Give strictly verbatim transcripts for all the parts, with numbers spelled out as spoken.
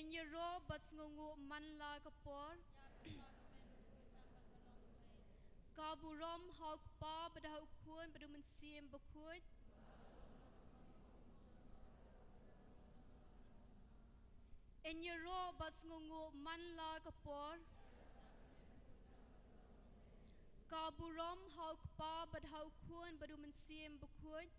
Ïaroh bad sngewnguh man la ka por. Ka burom ha u Kpa bad ha u Khun bad u Mynsiem Bakhuid. Ïaroh bad sngewnguh man la ka por. Ka burom ha u Kpa bad ha u Khun bad u Mynsiem Bakhuid.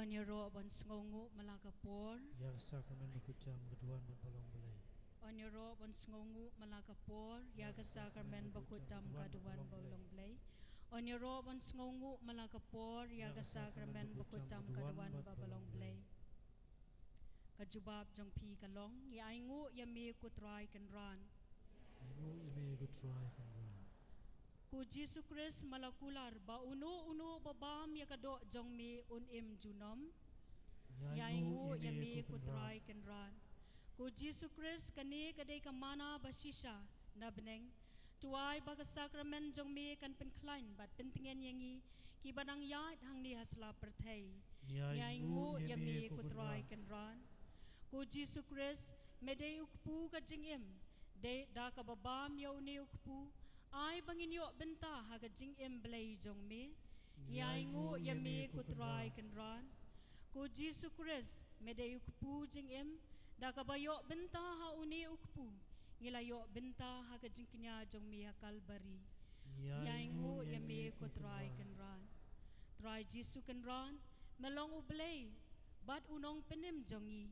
Yn ïaroh ban sngewnguh man la ka por. Ïa ka sakramen bakhuid tam ka duwan bad ba long Blei. Yn ïaroh ban sngewnguh man la ka por. Ïa ka sakramen bakhuid tam ka duwan bad ba long Blei. Yn ïaroh ban sngewnguh man la ka por. Ïa ka sakramen bakhuid tam ka duwan bad ba long Blei. Ka jubab jong phi ka long, ngi ainguh ïa me ko Trai Kynrad. Ainguh ïa me ko Trai Kynrad. Ko Jisu Khrist, ma la kular ba uno uno ba bam ïa ka doh jong me un im junom. Ngi ainguh ïa me ko Trai Kynrad. Ko Jisu Khrist, kane ka dei ka manna ba shisha na bneng. To ai ba ka sakramen jong me kan pynkhlaiñ bad pyntngen ïa ngi kiba dang ïaid hangne ha sla pyrthei. Ngi ainguh ïa me ko Trai Kynrad. Ko Jisu Khrist, me dei u kpu ka jingim. Dei da kaba bam ïa une u kpu, ai ba ngin ïoh bynta ha ka jingim blei jong me. Ngi ainguh ïa me ko Trai Kynrad. Ko Jisu Khrist, me dei u kpu jingim, da kaba ïoh bynta ha une u kpu, ngi la ïoh bynta ha ka jingkñia jong me ha Kalbari. Ngi ainguh ïa me ko Trai Kynrad. Trai Jisu Kynrad, me long u Blei bad u Nongpynim jong ngi.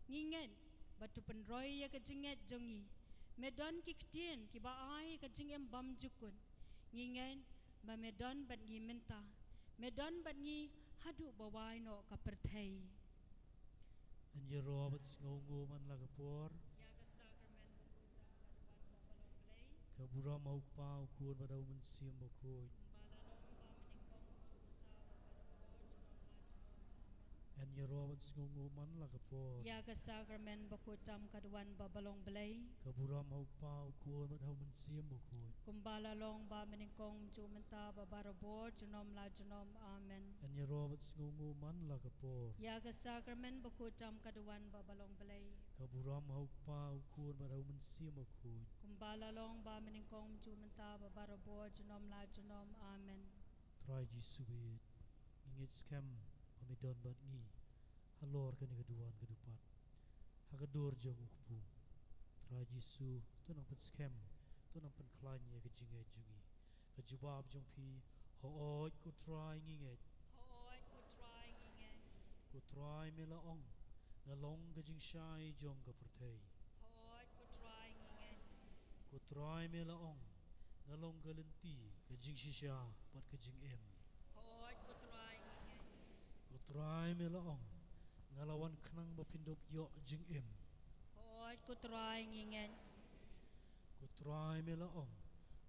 Ngi ngeit ba to pynroi ïa ka jingngeit jong ngi, me don ki ktien kiba ai ka jingim bymjukut. Ngi ngeit ba me don bad ngi mynta, me don bad ngi haduh ba wai noh ka pyrthei. Yn ïaroh bad sngewnguh man la ka por. Ïa ka sakramen bakhuid tam ka duwan ba ba long Blei. Ka burom ha u Kpa, u Khun bad ha u Mynsiem Bakhuid. Kumba la long ba mynnyngkong, kumjuh mynta, bad barabor, junom la junom. Amen. Yn ïaroh bad sngewnguh man la ka por. Ïa ka sakramen bakhuid tam ka duwan ba ba long Blei. Ka burom ha u Kpa, u Khun bad ha u Mynsiem Bakhuid. Kumba la long ba mynnyngkong, kumjuh mynta, bad barabor, junom la junom. Amen. Yn ïaroh bad sngewnguh man la ka por. Ïa ka sakramen bakhuid tam ka duwan ba ba long Blei. Ka burom ha u Kpa, u Khun bad ha u Mynsiem Bakhuid. Kumba la long ba mynnyngkong, kumjuh mynta, bad barabor, junom la junom. Amen. Trai Jisu baieit, ngi ngeit skhem ba me don bad ngi halor kane ka duwan ka dupat ha ka dur jong u kpu. Trai Jisu, to nang pynskhem, to nang pynkhlaiñ ïa ka jingngeit jong ngi. Ka jubab jong phi: Hooid ko Trai, ngi ngeit. Hooid ko Trai, ngi ngeit. Ko Trai, me la ong, nga long ka jingshai jong ka pyrthei. Hooid ko Trai, ngi ngeit. Ko Trai, me la ong, nga long ka lynti, ka jingshisha bad ka jingim. Hooid ko Trai, ngi ngeit. Ko Trai, me la ong, nga la wan khnang ba phin dup ïoh jingim. Hooid ko Trai, ngi ngeit. Ko Trai, me la ong,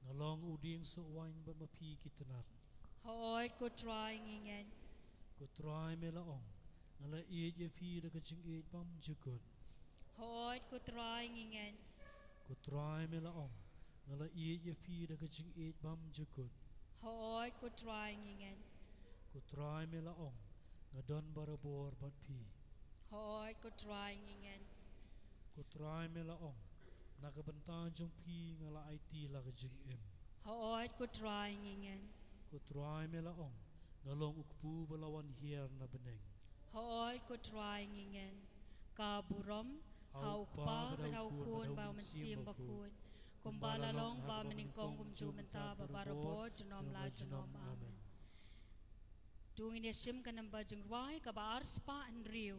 nga long u dieng soh waiñ bad ma phi ki tnat. Hooid ko Trai, ngi ngeit. Ko Trai, me la ong, nga la ïeit ïa phi da ka jingïeit bymjukut. Hooid ko Trai, ngi ngeit. Ko Trai, me la ong, nga la ïeit ïa phi da ka jingïeit bymjukut. Hooid ko Trai, ngi ngeit. Ko Trai, me la ong, nga don barabor bad phi. Hooid ko Trai, ngi ngeit. Ko Trai, me la ong, na ka bynta jong phi nga la aiti la ka jingim. Hooid ko Trai, ngi ngeit. Ko Trai, me la ong, nga long u kpu ba la wan hiar na bneng. Hooid ko Trai, ngi ngeit. Ka burom ha u Kpa bad ha u Khun bad ha u Mynsiem Bakhuid. Kumba la long ba mynnyngkong, kumjuh mynta, bad barabor, junom la junom. Amen. To ngin ïa shim ka namba jingrwai kaba ar spah hynriew.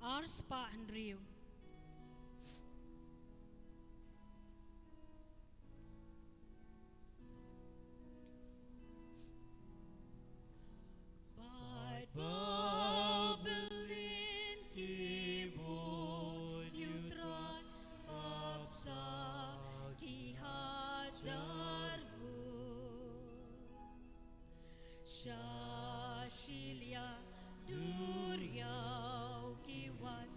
Ar spah hynriew. Bad ba bylliñ ki bud ïa u Trai, bapsa ki hajar ngut. Sha shiliang duriaw ki wan,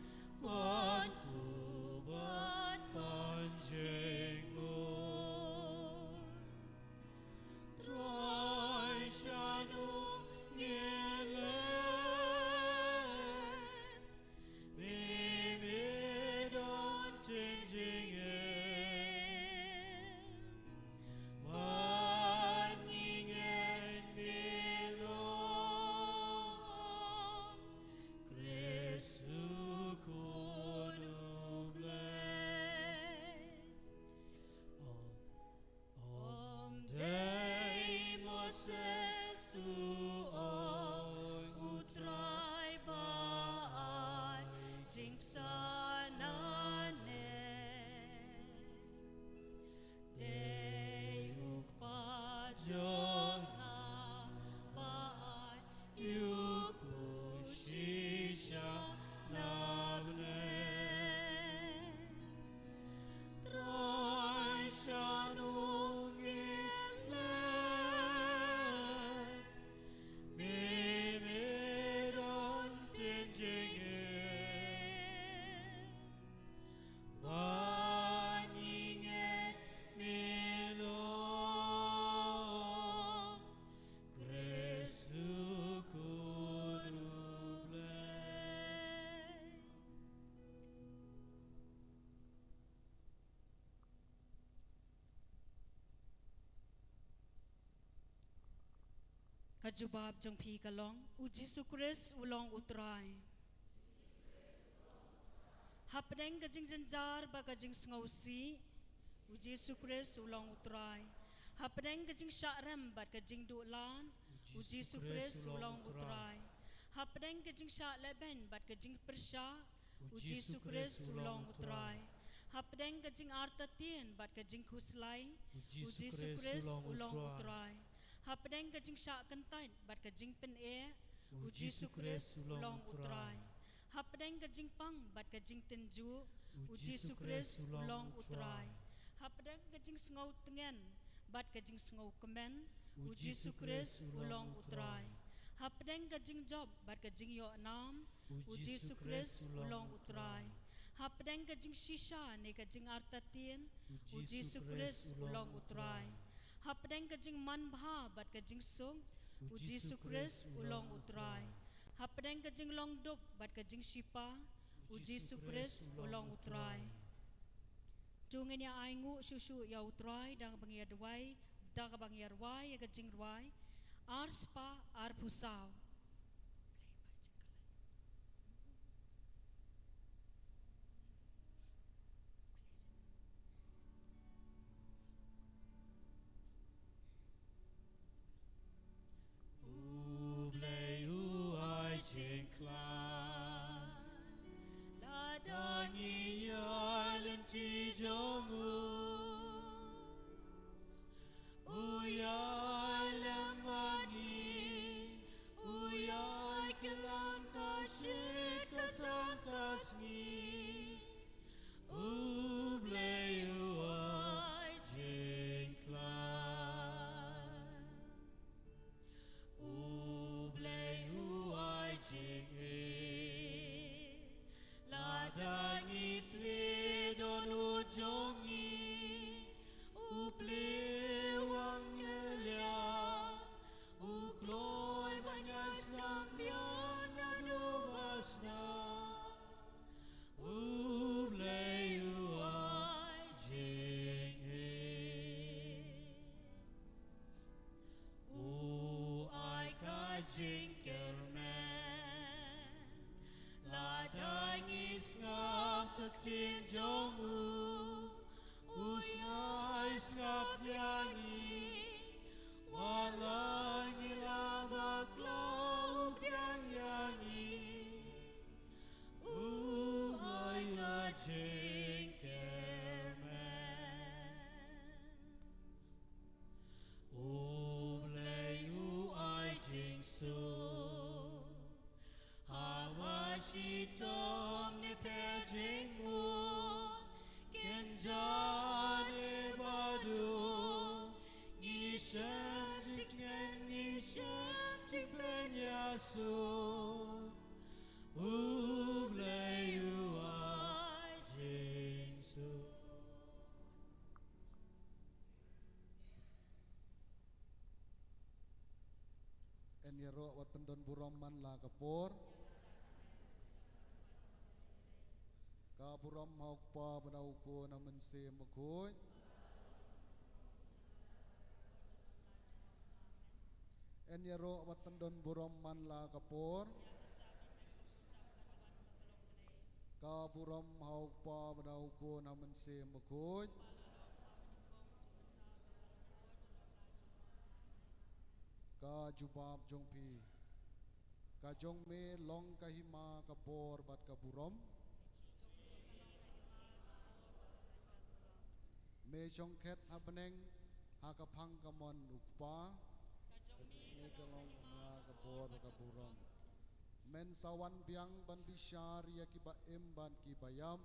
Ka jubab jong phi ka long, U Jisu Khrist u long U Trai. Hapdeng ka jingjynjar bad ka jingsngewsih, U Jisu Khrist u long U Trai. Hapdeng ka jingshah rem bad ka jingduh lad, U Jisu Khrist u long U Trai. Hapdeng ka jingshah lehbeiñ bad ka jingpyrshah, U Jisu Khrist u long U Trai. Hapdeng ka jingartatien bad ka jingkhuslai, U Jisu Khrist u long U Trai. Hapdeng ka jingshah kyntait bad ka jingpyneh, U Jisu Khrist u long U Trai. Hapdeng ka jingpang bad ka jingtynjuh, U Jisu Khrist u long U Trai. Hapdeng ka jingsngew tngen bad ka jingsngew kmen, U Jisu Khrist u long U Trai. Hapdeng ka jingjop bad ka jingïoh nam, U Jisu Khrist u long U Trai. Hapdeng ka jingshisha ne ka jingartatien, U Jisu Khrist u long U Trai. Hapdeng ka jingmanbha bad ka jingsuk, U Jisu Khrist u long U Trai. Hapdeng ka jinglong duk bad ka jingshipa, U Jisu Khrist u long U Trai. To ngin ïa ainguh shuh shuh ïa U Trai da kaba ngi ïa duwai, da kaba ngi ïa rwai ïa ka jingrwai ar spah arphew saw. U Blei u ai jingkhlaiñ, lada ngi ïa lynti jong u. U ïai lem bad ngi, u ïai kyllon ka shit ka san ka sngi. U Blei u ai jingkhlaiñ. U Blei u ai jingïeit. Lada ngi plie dohnud jong ngi, u plie wang kylliang, u kloi ban ïasdang biang naduh ba sdang. U Blei u ai jingïeit. U ai ka jingkyrmen. Lada ngi sngap ka ktien jong u, u ïai sngap ïa ngi. Wat la ngi la bakla, u pdiang ïa ngi. U ai ka jingkyrmen. U Blei u ai jingsuk. Haba shitom ne pher jingmut, kynja ne baduk, ngi shem jingkmen, ngi shem jingpynïasuk. U Blei u ai jingsuk. Yn ïaroh bad pyndon burom man la ka por. Ka burom ha u Kpa bad ha u Khun ha u Mynsiem Bakhuid. Yn ïaroh bad pyndon burom man la ka por. Ka burom ha u Kpa bad ha u Khun ha u Mynsiem Bakhuid. Ka jubab jong phi. Ka jong me long ka hima, ka bor bad ka burom. Me shongkhet ha bneng ha ka phang kamon u Kpa. Ka jong me ka long ka hima, ka bor bad ka burom. Men sa wan biang ban bishar ïa kiba im bad kiba ïap.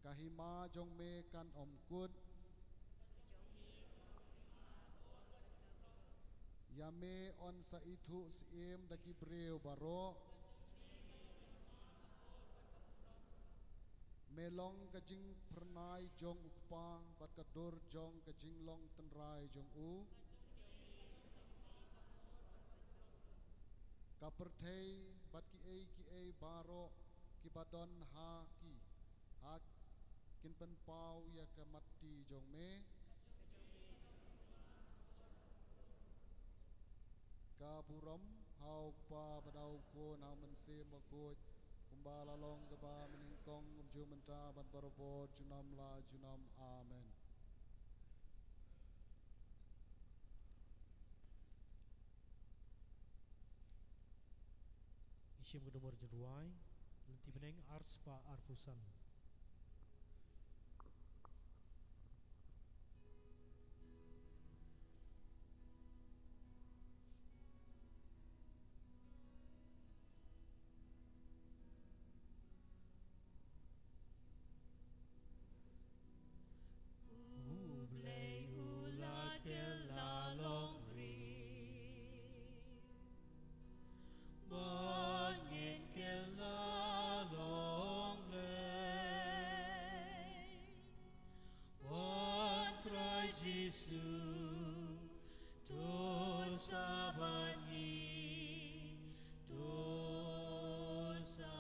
Ka hima jong me kan ym kut. Ïa me yn sa ithuh syiem da ki briew baroh. Me long ka jingphyrnai jong u Kpa bad ka dur jong ka jinglong tynrai jong u. Ka pyrthei bad kiei kiei baroh kiba don ha ki, ha kin pynpaw ïa ka matti jong me. burom ha u Kpa bad ha u Khun ha u Mynsiem Bakhuid, kumba la long kaba mynnyngkong, kumjuh mynta bad barabor junom la junom. Amen. Ngi shim ka dum bor jingrwai, lynti bneng ar spah arphew san. U Blei u la kylla long briew, ba ngin kylla long Blei. Wan Trai Jisu, to sa bad ngi, to sa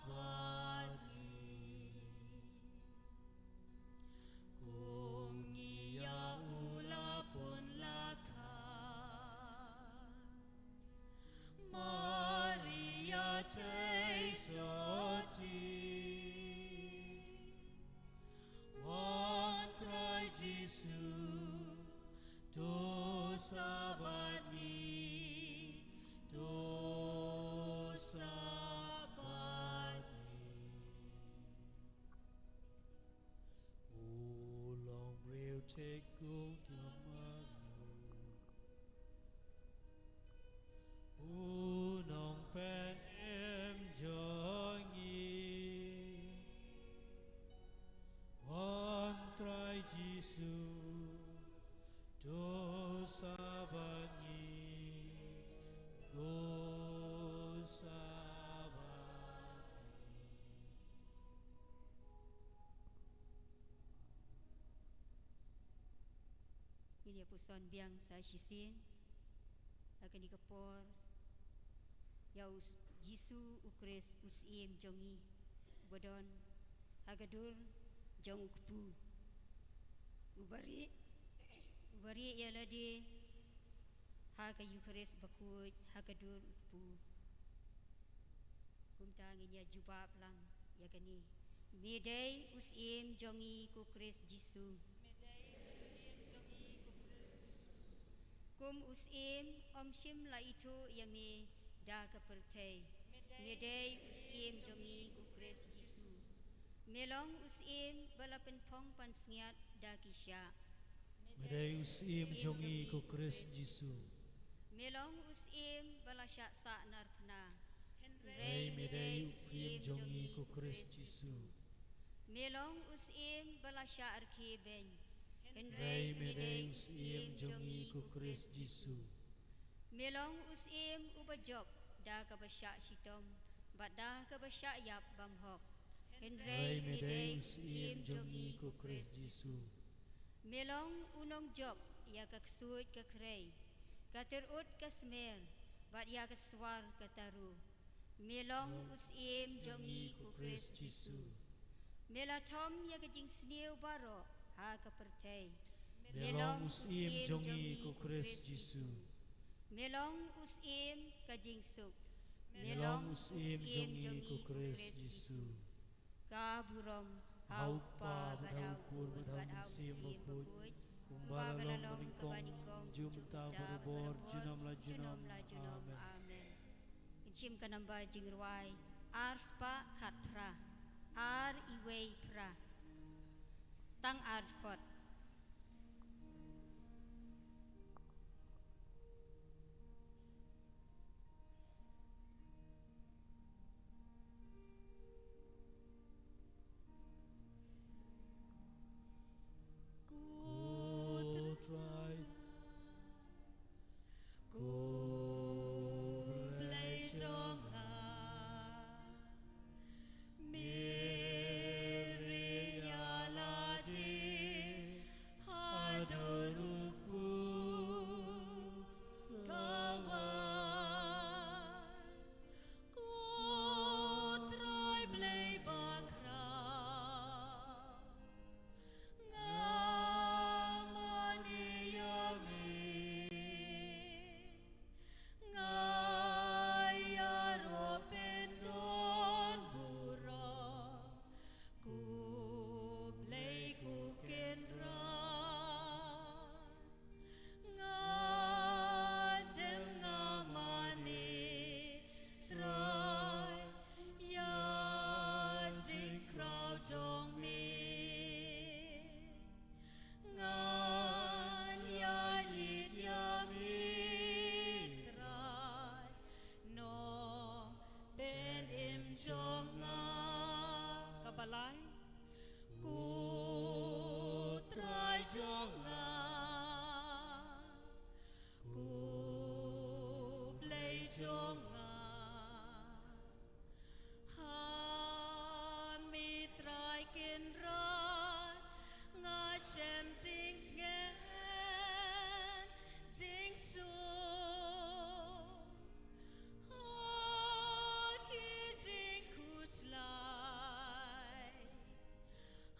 bad ngi. Kum ngi ïa u la pun la kha, Maria Theisotti. Wan Trai Jisu, to sa bad ngi, to sa bad ngi. U long briew thik kum ma ngi, u nongpynim jong ngi. Wan Trai Jisu, to sa bad ngi, to sa bad ngi. Ngin ïa puson biang sa shisien ha kane ka por ïa u Jisu u Khrist u Syiem jong ngi, uba don ha ka dur jong u kpu, uba rieh, uba rieh ïa lade ha ka Ïukharist bakhuid ha ka dur u kpu. Kumta ngin ïa jubab lang ïa kane. Me dei u Syiem jong ngi ko Khrist Jisu. Me dei u Syiem jong ngi ko Khrist Jisu. Kum u Syiem ym shym la ithuh ïa me da ka pyrthei. Me dei u Syiem jong ngi ko Khrist Jisu. Me long u Syiem ba la pynphong pansngiat da ki shiah. Me dei u Syiem jong ngi ko Khrist Jisu. Me long u Syiem ba la shah sah narphna. Hynrei me dei u Syiem jong ngi ko Khrist Jisu. Me long u Syiem ba la shah rkhie beiñ. Hynrei me dei u Syiem jong ngi ko Khrist Jisu. Me long u Syiem uba jop da kaba shah shitom bad da kaba shah ïap bymhok. Hynrei me dei u Syiem jong ngi ko Khrist Jisu. Me long u nongjop ïa ka ksuid ka khrei, ka tyrut ka smer bad ïa ka swar ka taru. Me long u Syiem jong ngi ko Khrist Jisu. Me la thom ïa ka jingsniew baroh ha ka pyrthei. Me long u Syiem jong ngi ko Khrist Jisu. Me long u Syiem ka jingsuk. Me long u Syiem jong ngi ko Khrist Jisu. Ka burom ha u Kpa bad ha u Khun bad ha u Mynsiem Bakhuid, kumba la long mynnyngkong, kumjuh mynta, barabor, junom la junom. Amen. Ngin shim ka namba jingrwai ar spah khatphra, ar iwei phra. Tang ar dkhot. Ko Trai, ko Blei jong nga, me rieh ïa lade jong nga. Ha me Trai Kynrad nga shem jingtngen jingsuk. Ha ki jingkhuslai,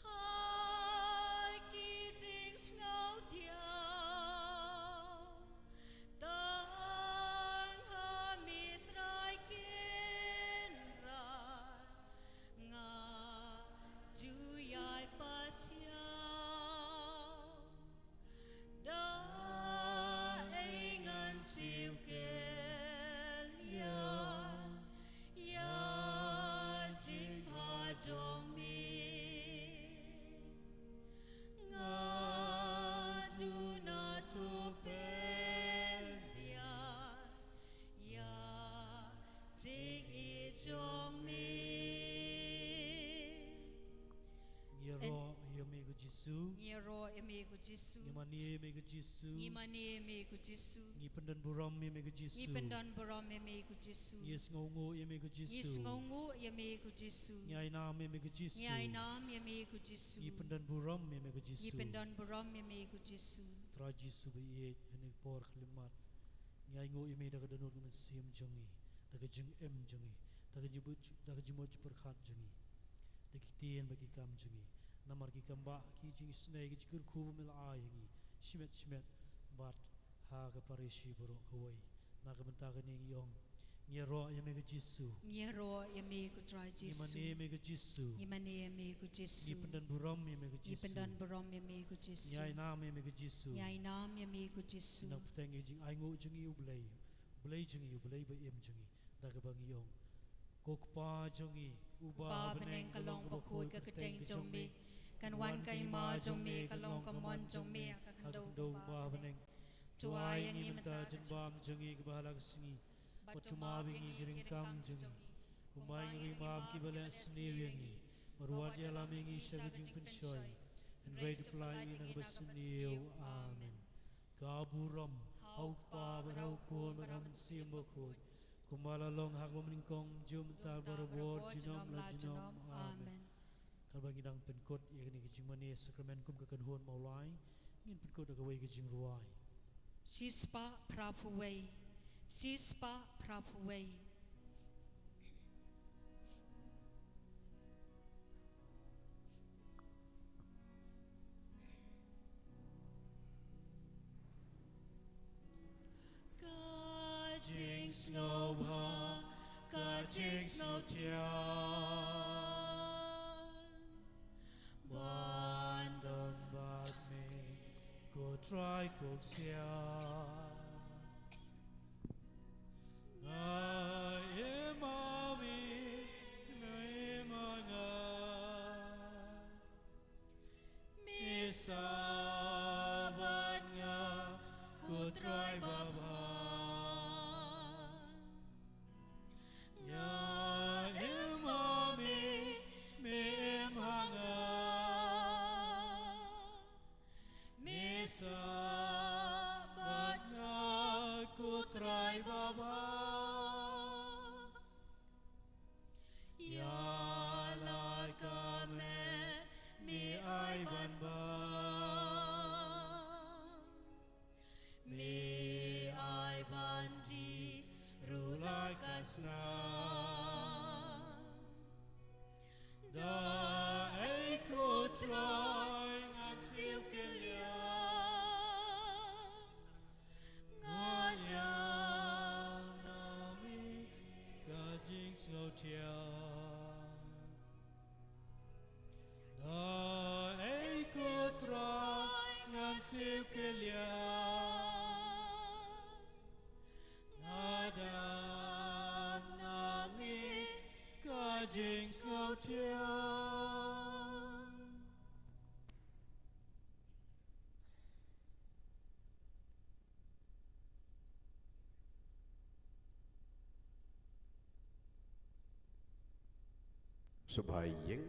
ha ki jingsngewdiaw, tang ha me Trai Kynrad nga ju ïai pasiaw. Da ei ngan siew kylliang ïa jingbha jong me. Nga duna to pynbiang ïa jingïeit jong me. Ngi ïaroh ïa me ko Jisu. Ngi ïaroh ïa me ko Jisu. Ngi mane ïa me ko Jisu. Ngi mane ïa me ko Jisu. Ngi pyndon burom ïa me ko Jisu. Ngi pyndon burom ïa me ko Jisu. Ngi sngewnguh ïa me ko Jisu. Ngi sngewnguh ïa me ko Jisu. Ngi ainam ïa me ko Jisu. Ngi ainam ïa me ko Jisu. Ngi pyndon burom ïa me ko Jisu. Ngi pyndon burom ïa me ko Jisu. Trai Jisu ba ïeit, ha kane ka por khyllipmat ngi ainguh ïa me da ka dohnud ka mynsiem jong ngi, da ka jingim jong ngi, da ka jingmut, da ka jingmut jingpyrkhat jong ngi, da ki ktien bad ki kam jong ngi. Namar ki kam ba ki jingisynei, ki jingkyrkhu ba me la ai ha ngi shimet shimet bad ha ka parish baroh kawei. Na ka bynta kane ngi ong, ngi ïaroh ïa me ko Jisu. Ngi ïaroh ïa me ko Trai Jisu. Ngi mane ïa me ko Jisu. Ngi mane ïa me ko Jisu. Ngi pyndon burom ïa me ko Jisu. Ngi pyndon burom ïa me ko Jisu. Ngi ainam ïa me ko Jisu. Ngi ainam ïa me ko Jisu. Ngi nang bteng ïa ka jingainguh jong ngi ïa U Blei, U Blei jong ngi, U Blei ba im jong ngi. Da kaba ngi ong, ko Kpa jong ngi uba ha bneng, ka long bakhuid ka kyrteng jong me. Kan wan ka hima jong me, kan long ka mon jong me ha ka khyndew kumba ha bneng. To ai ïa ngi mynta ka jingbam jong ngi kaba ha la ka sngi. Bad to map ïa ngi ki ryngkang jong ngi, kumba ngi ruh ngi map ïa kiba leh sniew ïa ngi. Bad wat ïalam ïa ngi sha ka jingpynshoi, hynrei to pyllait ïa ngi na kaba sniew. Amen. Ka burom ha U Kpa bad ha U Khun bad ha U Mynsiem Bakhuid, kumba la long ha kaba nyngkong, mynta, barabor, junom la junom. Amen. Katba ngi dang pynkut ïa kane ka jingmane sakramen kum ka kynhun Mawlai, ngin pynkut da kawei ka jingrwai. Shispah phra phew wei. Shispah phra phew wei. Ka jingsngewbha, ka jingsngewthiang ban don bad me, ko Trai ko Ksiar. Nga im ha me, me im ha nga. Me sah bad nga, ko Trai babha. Nga im ha me, me im ha nga. Me sah bad nga, ko Trai babha. Ïa la ka met me ai ban bam, me ai ban dih ruh la ka snam. Da ei ko Trai ngan siew kylliang, nga ïam na me ka jingsngewthiang. Da ei ko Trai ngan siew kylliang, nga dap na me ka jingsngewthiang. Sngewbha ïing.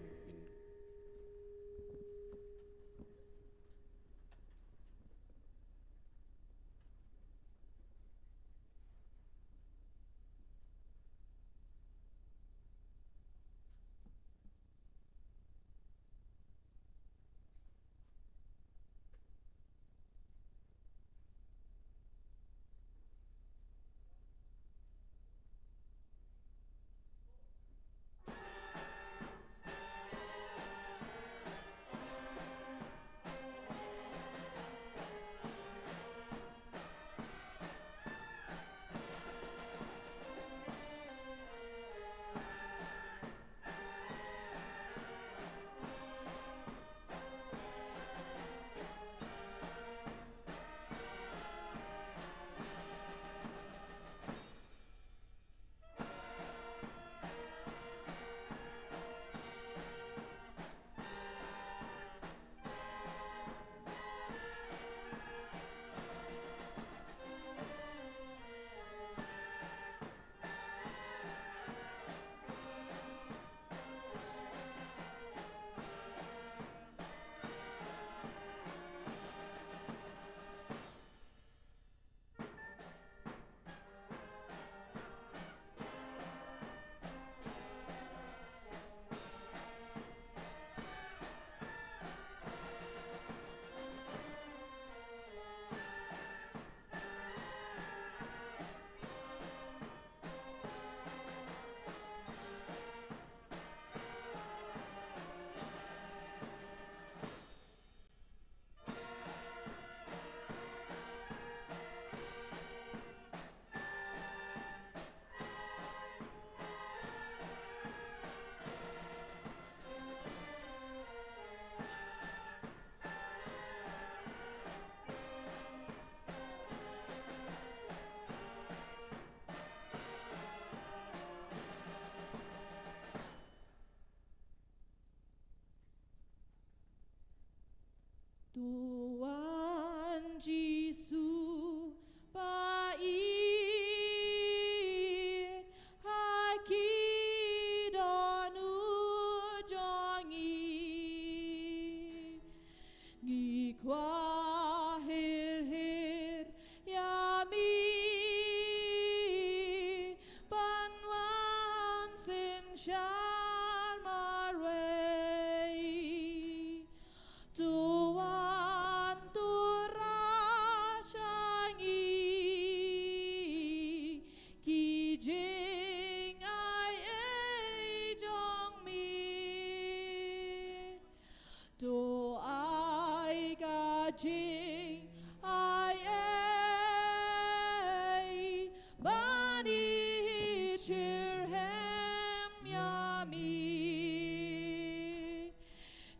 Tuan Jisu, ba ïeit ha ki dohnud jong ngi. Ngi kwah her her ïa mi ban wan synshar marwei. To wan, to rah sha ngi ki jingai ei jong mi. To ai ka jingai ei ban ïeit shitrhem ïa mi.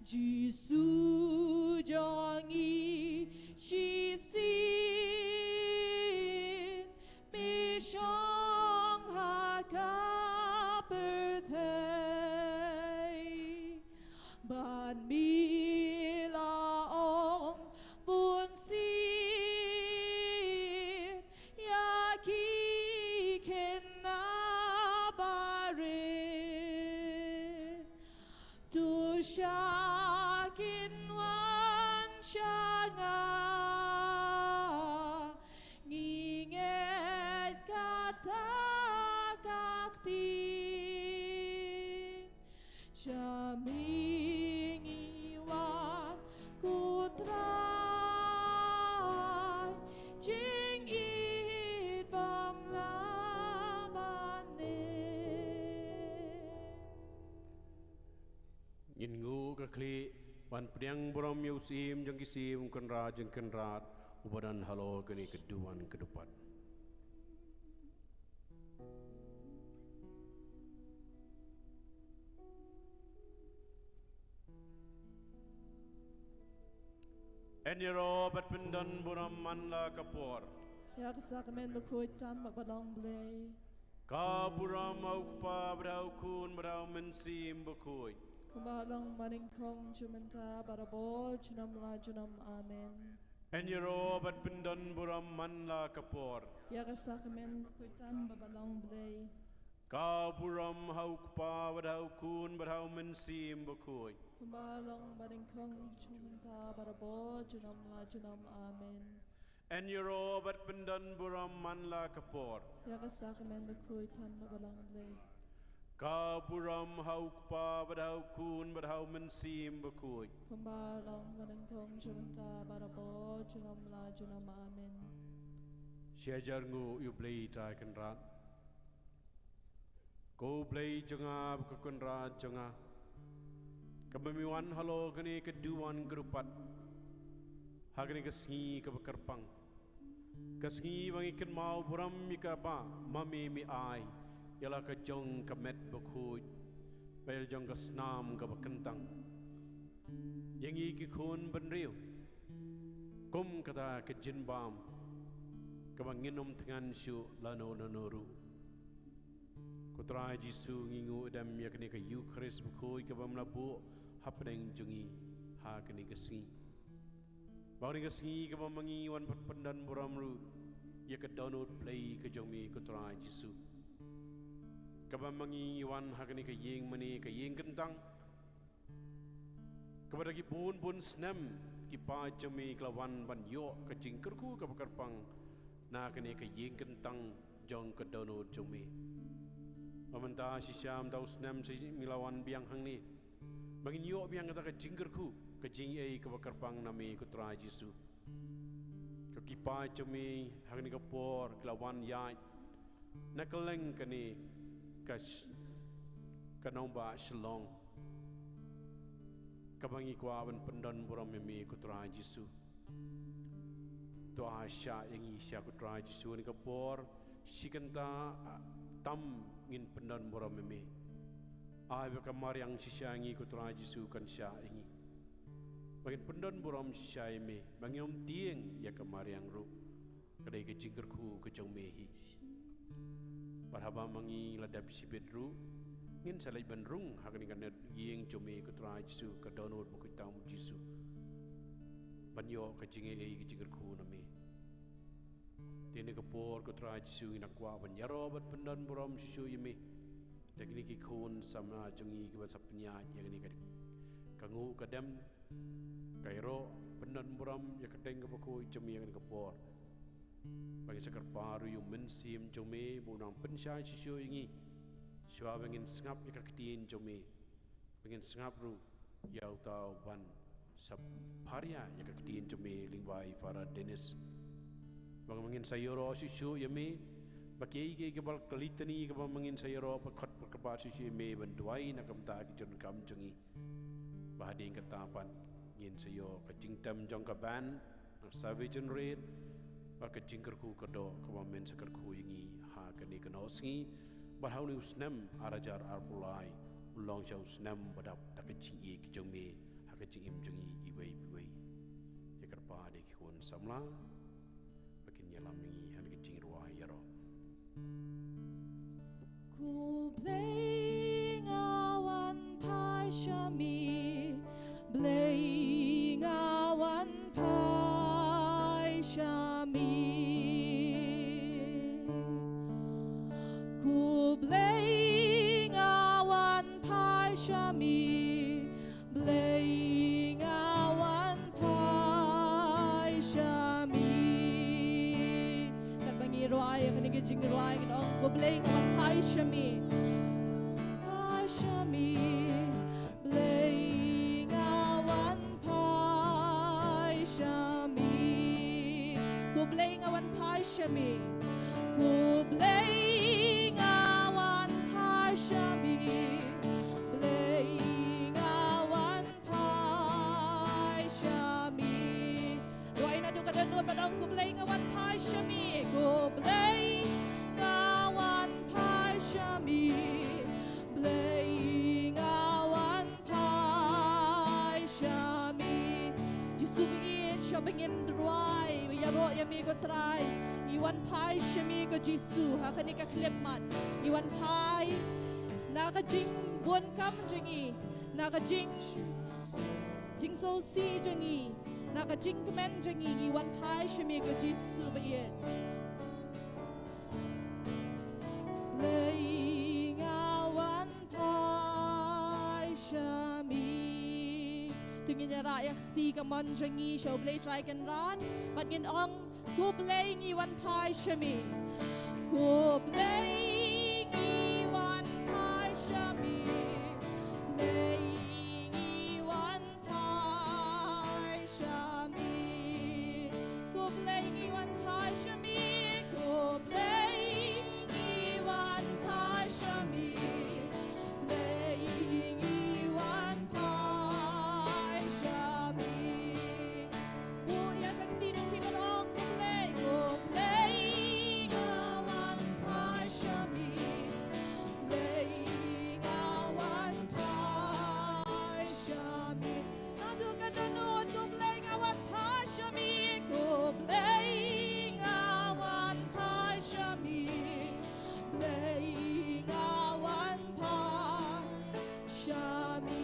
Jisu jong ngi shisien, me shong ha ka pyrthei. Bad me la ong bun sien ïa ki khynnah barit. To shah kin wan sha nga, ngi ngeit kata ka ktien. Sha me ngi wan, ko Trai, jingïeit bym lah ban leh. Ngin nguh ka khlieh ban pdiang burom ïa u Syiem jong ki syiem, u Kynrad jong ki kynrad, uba don halor kane ka duwan ka dupat. Yn ïaroh bad pyndon burom man la ka por. Ïa ka sakramen bakhuid tam bad ba long Blei. Ka burom ha u Kpa bad ha u Khun bad ha u Mynsiem Bakhuid. Kumba long mynnyngkong, mynta bad barabor, junom la junom. Amen. Yn ïaroh bad pyndon burom man la ka por. Ïa ka sakramen bakhuid tam bad ba long Blei. Ka burom ha u Kpa bad ha u Khun bad ha u Mynsiem Bakhuid. Kumba long mynnyngkong, mynta bad barabor, junom la junom. Amen. Yn ïaroh bad pyndon burom man la ka por. Ïa ka sakramen bakhuid tam bad ba long Blei. Ka burom ha u Kpa bad ha u Khun bad ha u Mynsiem Bakhuid. Kumba long mynnyngkong, mynta bad barabor, junom la junom. Amen. Sha jar nguh ïa u Blei Trai Kynrad. Ko Blei jong nga bad ko Kynrad jong nga, kaba me wan halor kane ka duwan ka dupat ha kane ka sngi kaba kyrpang, ka sngi ba ngi kynmaw burom ïa kaba ma me me ai ïa la ka jong ka met bakhuid bad ïa la jong ka snam kaba kyntang ïa ngi ki khun bynriew, kum kata ka jingbam kaba ngin ym thngan shuh lano lano ruh. Ko Trai Jisu, ngi nguh dem ïa kane ka Eukharist bakhuid kaba me la buh hapdeng jong ngi ha kane ka sngi. Ba kane ka sngi kaba ma ngi wan pyndon burom ruh ïa ka dohnud Blei ka jong me ko Trai Jisu. Kaba ma ngi wan ha kane ka ïing mane, ka ïing kyntang, kaba da ki bun bun snem ki paid jong me ki la wan ban ïoh ka jingkyrkhu kaba kyrpang na kane ka ïing kyntang jong ka dohnud jong me. Ba mynta shisha mynta u snem sa me la wan biang hangne, ba ngin ïoh biang kata ka jingkyrkhu, ka jingaiei kaba kyrpang na me ko Trai Jisu. Ko ki paid jong me ha kane ka por ki la wan ïaid na kylleng kane ka sh-, ka nongbah Shillong, kaba ngi kwah ban pyndon burom ïa me ko Trai Jisu. To ai shah ïa ngi shisha ko Trai Jisu ha kane ka por, shi kynta, ah, tam ngin pyndon burom ïa me. Ai ba ka mariang shisha ïa ngi ko Trai Jisu kan shah ïa ngi, ba ngin pyndon burom shisha ïa me, ba ngin ym tieng ïa ka mariang ruh. Ka dei ka jingkyrkhu ka jong me hi. Bad haba ma ngi la dep shibit ruh, ngin sa leit ban rung ha kane ka ïing jong me ko Trai Jisu, ka dohnud bakhuid tam Jisu. ban ïoh ka jingaiei ka jingkyrkhu na me. Te ha kane ka por ko Trai Jisu ngi nang kwah ban ïaroh ban pyndon burom shuh shuh ïa me da kine ki khun samla jong ngi kiban sa pynïaid ïa kane ka, ka nguh ka dem, ka ïaroh pyndon burom ïa ka kyrteng kaba khuid jong me ha kane ka por. Ba ngin sa kyrpad ruh ïa u Mynsiem jong me ba un nang pynshai shuh shuh ïa ngi shuwa ba ngin sngap ïa ka ktien jong me. Ba ngin sngap ruh ïa uta uban sa pharia ïa ka ktien jong me lyngba i Father Dennis. Ba ngin sa ïaroh shuh shuh ïa me ba kiei kiei kiba la kylli tani kaba ngin sa ïaroh ba khot ba kyrpad shuh shuh ïa me ban duwai na ka bynta ki jingdonkam jong ngi. Ba hadien kata pat ngin sa ïoh ka jingtem jong ka band, nang Salvation Army, bad ka jingkyrkhu ka doh kaba men sa kyrkhu ïa ngi ha kane ka nohsngi bad ha une u snem ar hajar arphew lai un long sha u snem ba dap da ka jingïeit jong me ha ka jingim jong ngi iwei pa iwei. Ïa kyrpad ïa ki khun samla ba kin ïalam ïa ngi ha kane ka jingrwai ïaroh. Ko Blei nga wan phai sha me, Blei nga wan phai sha me. Ko Blei nga wan phai sha me, Blei nga wan phai sha me. Katba ngi rwai kane ka jingrwai ngin ong, ko Blei nga wan phai sha me. Phai sha me. Blei nga wan phai sha me. Ko Blei nga wan phai sha me. Ko Blei nga wan phai sha me. Blei nga wan phai sha me. Rwai naduh ka dohnud bad ong, ko Blei nga wan phai sha me. Ko Blei nga wan phai sha me. Blei nga wan phai sha me. Jisu ba ïeit, sha ba ngin rwai ïaroh ïa me ko Trai. Ngi wan phai sha me ko Jisu ha kane ka khyllipmat. Ngi wan phai na ka jingbun kam jong ngi, na ka jing, jingsngewsih jong ngi, na ka jingkmen jong ngi, ngi wan phai sha me ko Jisu ba ïeit. Blei nga wan phai sha me. To ngin ïarah ïa ka kti kamon jong ngi sha U Blei Trai Kynrad bad ngin ong, ko Blei ngi wan phai sha me. Ko Blei ngi wan phai sha me. Blei ngi wan phai sha me. Ko Blei ngi wan phai sha me. Ko Blei ngi wan phai sha me. Blei ngi wan phai sha me. Buh ïa ka kti jong phi ban ong, ko Blei, ko Blei nga wan phai sha me. Blei nga wan phai sha me. Naduh ka dohnud, ko Blei nga wan phai sha me. Ko Blei nga wan phai sha me. Blei nga wan phai sha me.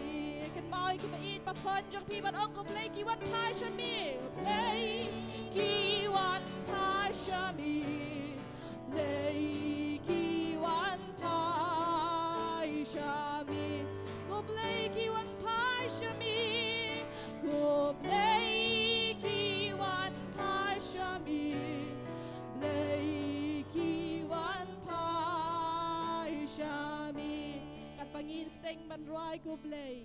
Kynmaw ïa kiba ïeit ba khun jong phi ban ong, ko Blei ki wan phai sha me. Blei ki wan phai sha me. Blei ki wan phai sha me. Ko Blei ki wan phai sha me. Ko Blei ki wan phai sha me. Blei ki wan phai sha me. Katba ngi teng ban rwai, ko Blei.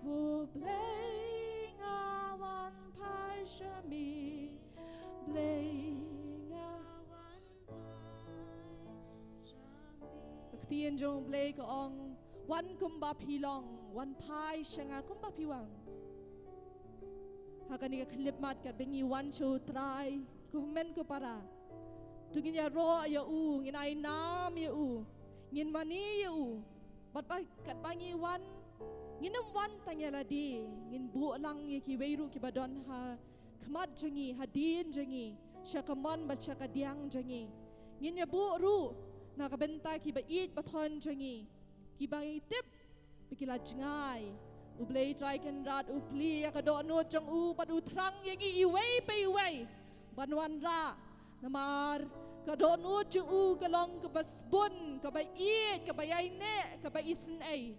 Ko Blei nga wan phai sha me. Blei nga wan phai sha me. Ka ktien jong U Blei ka ong, wan kumba phi long, wan phai sha nga kumba phi wan. Ha kane ka khyllipmat katba ngi wan sha U Trai, ko hynmen ko para, to ngin ïaroh ïa u, ngin ai nam ïa u, ngin mane ïa u. Bad ba, katba ngi wan, ngin ym wan tang ïa lade, ngin buh lang ïa kiwei ruh kiba don ha khmat jong ngi, hadien jong ngi, sha kamon bad sha kadiang jong ngi. Ngin ïa buh ruh na ka bynta kiba ïeit ba thon jong ngi, kiba ngi tip ba ki la jngai, U Blei Trai Kynrad u plie ïa ka dohnud jong u bad u thrang ïa ngi iwei pa iwei ban wanrah. Namar ka dohnud jong u ka long kaba sbun, kaba ïeit, kaba ïaineh, kaba isynei.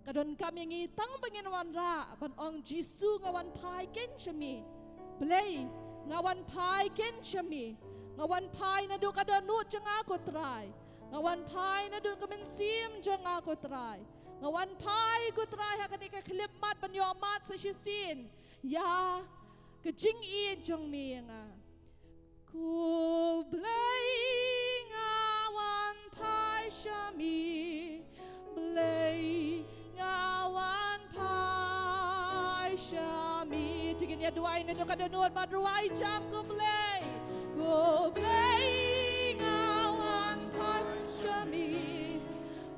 Ka donkam ïa ngi tang ba ngin wanrah ban ong, Jisu, nga wan phai keiñ sha me. Blei, nga wan phai keiñ sha me. Nga wan phai naduh ka dohnud jong nga, ko Trai. Nga wan phai naduh ka mynsiem jong nga, ko Trai. Nga wan phai, ko Trai, ha kane ka khyllipmat ban ïohmad sa shisien ïa ka jingïeit jong me ïa nga. Ko Blei, nga wan phai sha me. Blei, nga wan phai sha me. Te ngin ïa duwai naduh ka dohnud bad rwai jam, ko Blei. Ko Blei, nga wan phai sha me.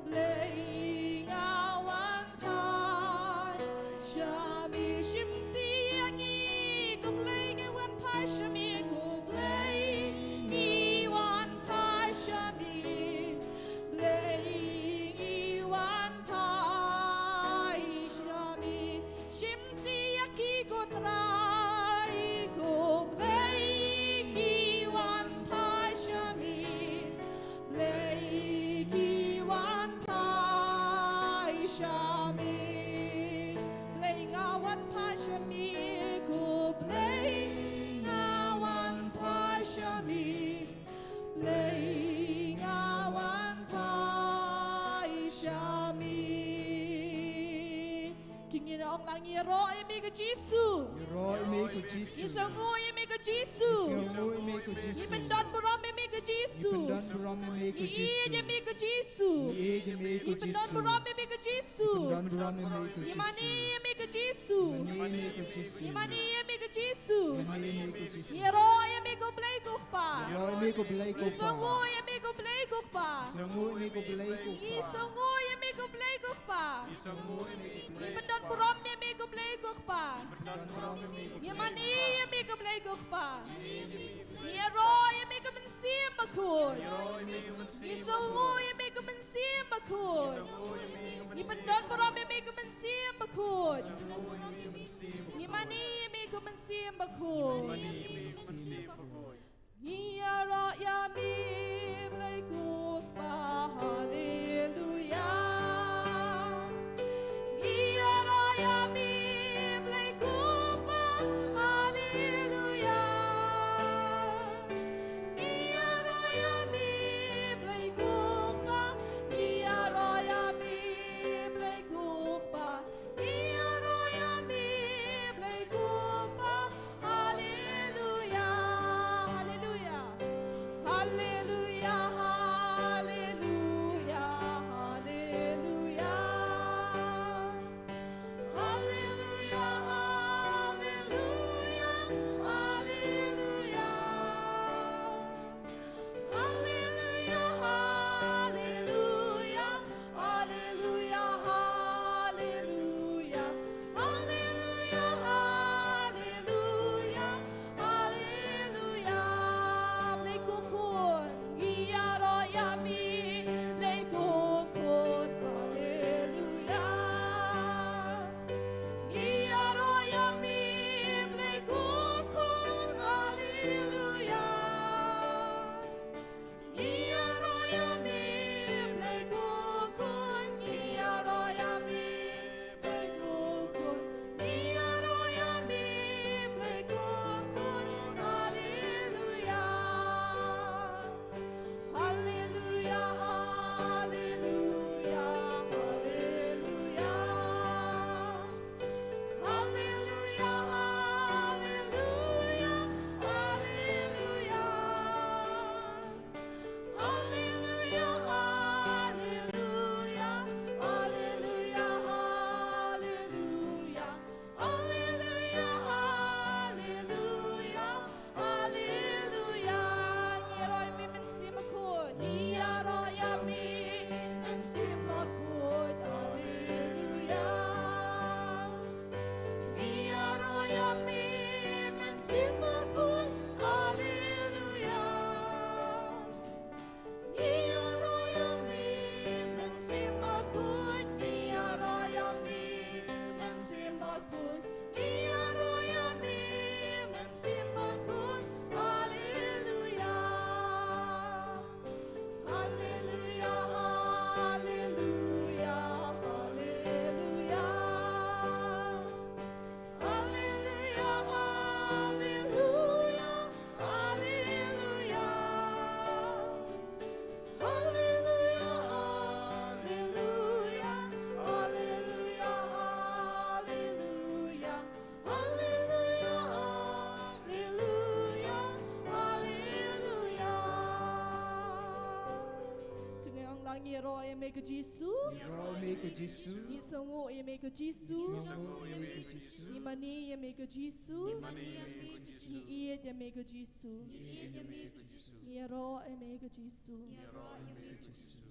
Blei, nga wan phai sha me. Shim ti ïa ngi, ko Blei, ngi wan phai sha me. Ko Blei, ngi wan phai sha me. Blei, ngi wan phai sha me. Shim ti ïa ki, ko Trai, ko Blei, ki wan phai sha me. Blei, ki wan phai sha me. Blei, nga wan phai sha me, ko Blei, nga wan phai sha me. Blei, nga wan phai sha me. Te ngin ong lang, ngi ïaroh ïa me ko Jisu. Ïaroh ïa me ko Jisu. Ngi sngewnguh ïa me ko Jisu. Ngi sngewnguh ïa me ko Jisu. Ngi pyndonburom ïa me ko Jisu. Ngi pyndonburom ïa me ko Jisu. Ngi ïeit ïa me ko Jisu. Ngi ïeit ïa me ko Jisu. Ngi pyndonburom ïa me ko Jisu. Ngi pyndonburom ïa me ko Jisu. Ngi mane ïa me ko Jisu. Ngi mane ïa me ko Jisu. Ngi mane ïa me ko Jisu. Ngi mane ïa me ko Jisu. Ngi ïaroh ïa me ko Blei ko Kpa. Ïaroh ïa me ko Blei ko Kpa. Ngi sngewnguh ïa me ko Blei ko Kpa. Ngi sngewnguh ïa me ko Blei ko Kpa. Ngi sngewnguh ïa me ko Blei ko Kpa. Ngi sngewnguh ïa me ko Blei ko Kpa. Ngi pyndonburom ïa me ko Blei ko Kpa. Ngi pyndonburom ïa me ko Blei ko Kpa. Ngi mane ïa me ko Blei ko Kpa. Ngi mane ïa me ko Blei ko Kpa. Ngi ïaroh ïa me ko Mynsiem Bakhuid. Ngi ïaroh ïa me ko Mynsiem Bakhuid. Ngi sngewnguh ïa me ko Mynsiem Bakhuid. Ngi sngewnguh ïa me ko Mynsiem Bakhuid. Ngi pyndonburom ïa me ko Mynsiem Bakhuid. Ngi pyndonburom ïa me ko Mynsiem Bakhuid. Ngi mane ïa me ko Mynsiem Bakhuid. Ngi mane ïa me ko Mynsiem Bakhuid. Ngi ïaroh ïa me Blei ko Kpa, haleluya. Ngi ïaroh ïa me Blei ko Kpa, haleluya. Ngi ïaroh ïa me Blei ko Kpa, ngi ïaroh ïa me Blei ko Kpa. Ngi ïaroh ïa me Blei ko Kpa. Haleluya, haleluya, haleluya. ïa me ko Jisu. Ngi ïaroh ïa me ko Jisu. Ngi sngewnguh ïa me ko Jisu. Ngi sngewnguh ïa me ko Jisu. Ngi mane ïa me ko Jisu. Ngi mane ïa me ko Jisu. Ngi ïeit ïa me ko Jisu. Ngi ïeit ïa me ko Jisu. Ngi ïaroh ïa me ko Jisu. Ngi ïaroh ïa me ko Jisu.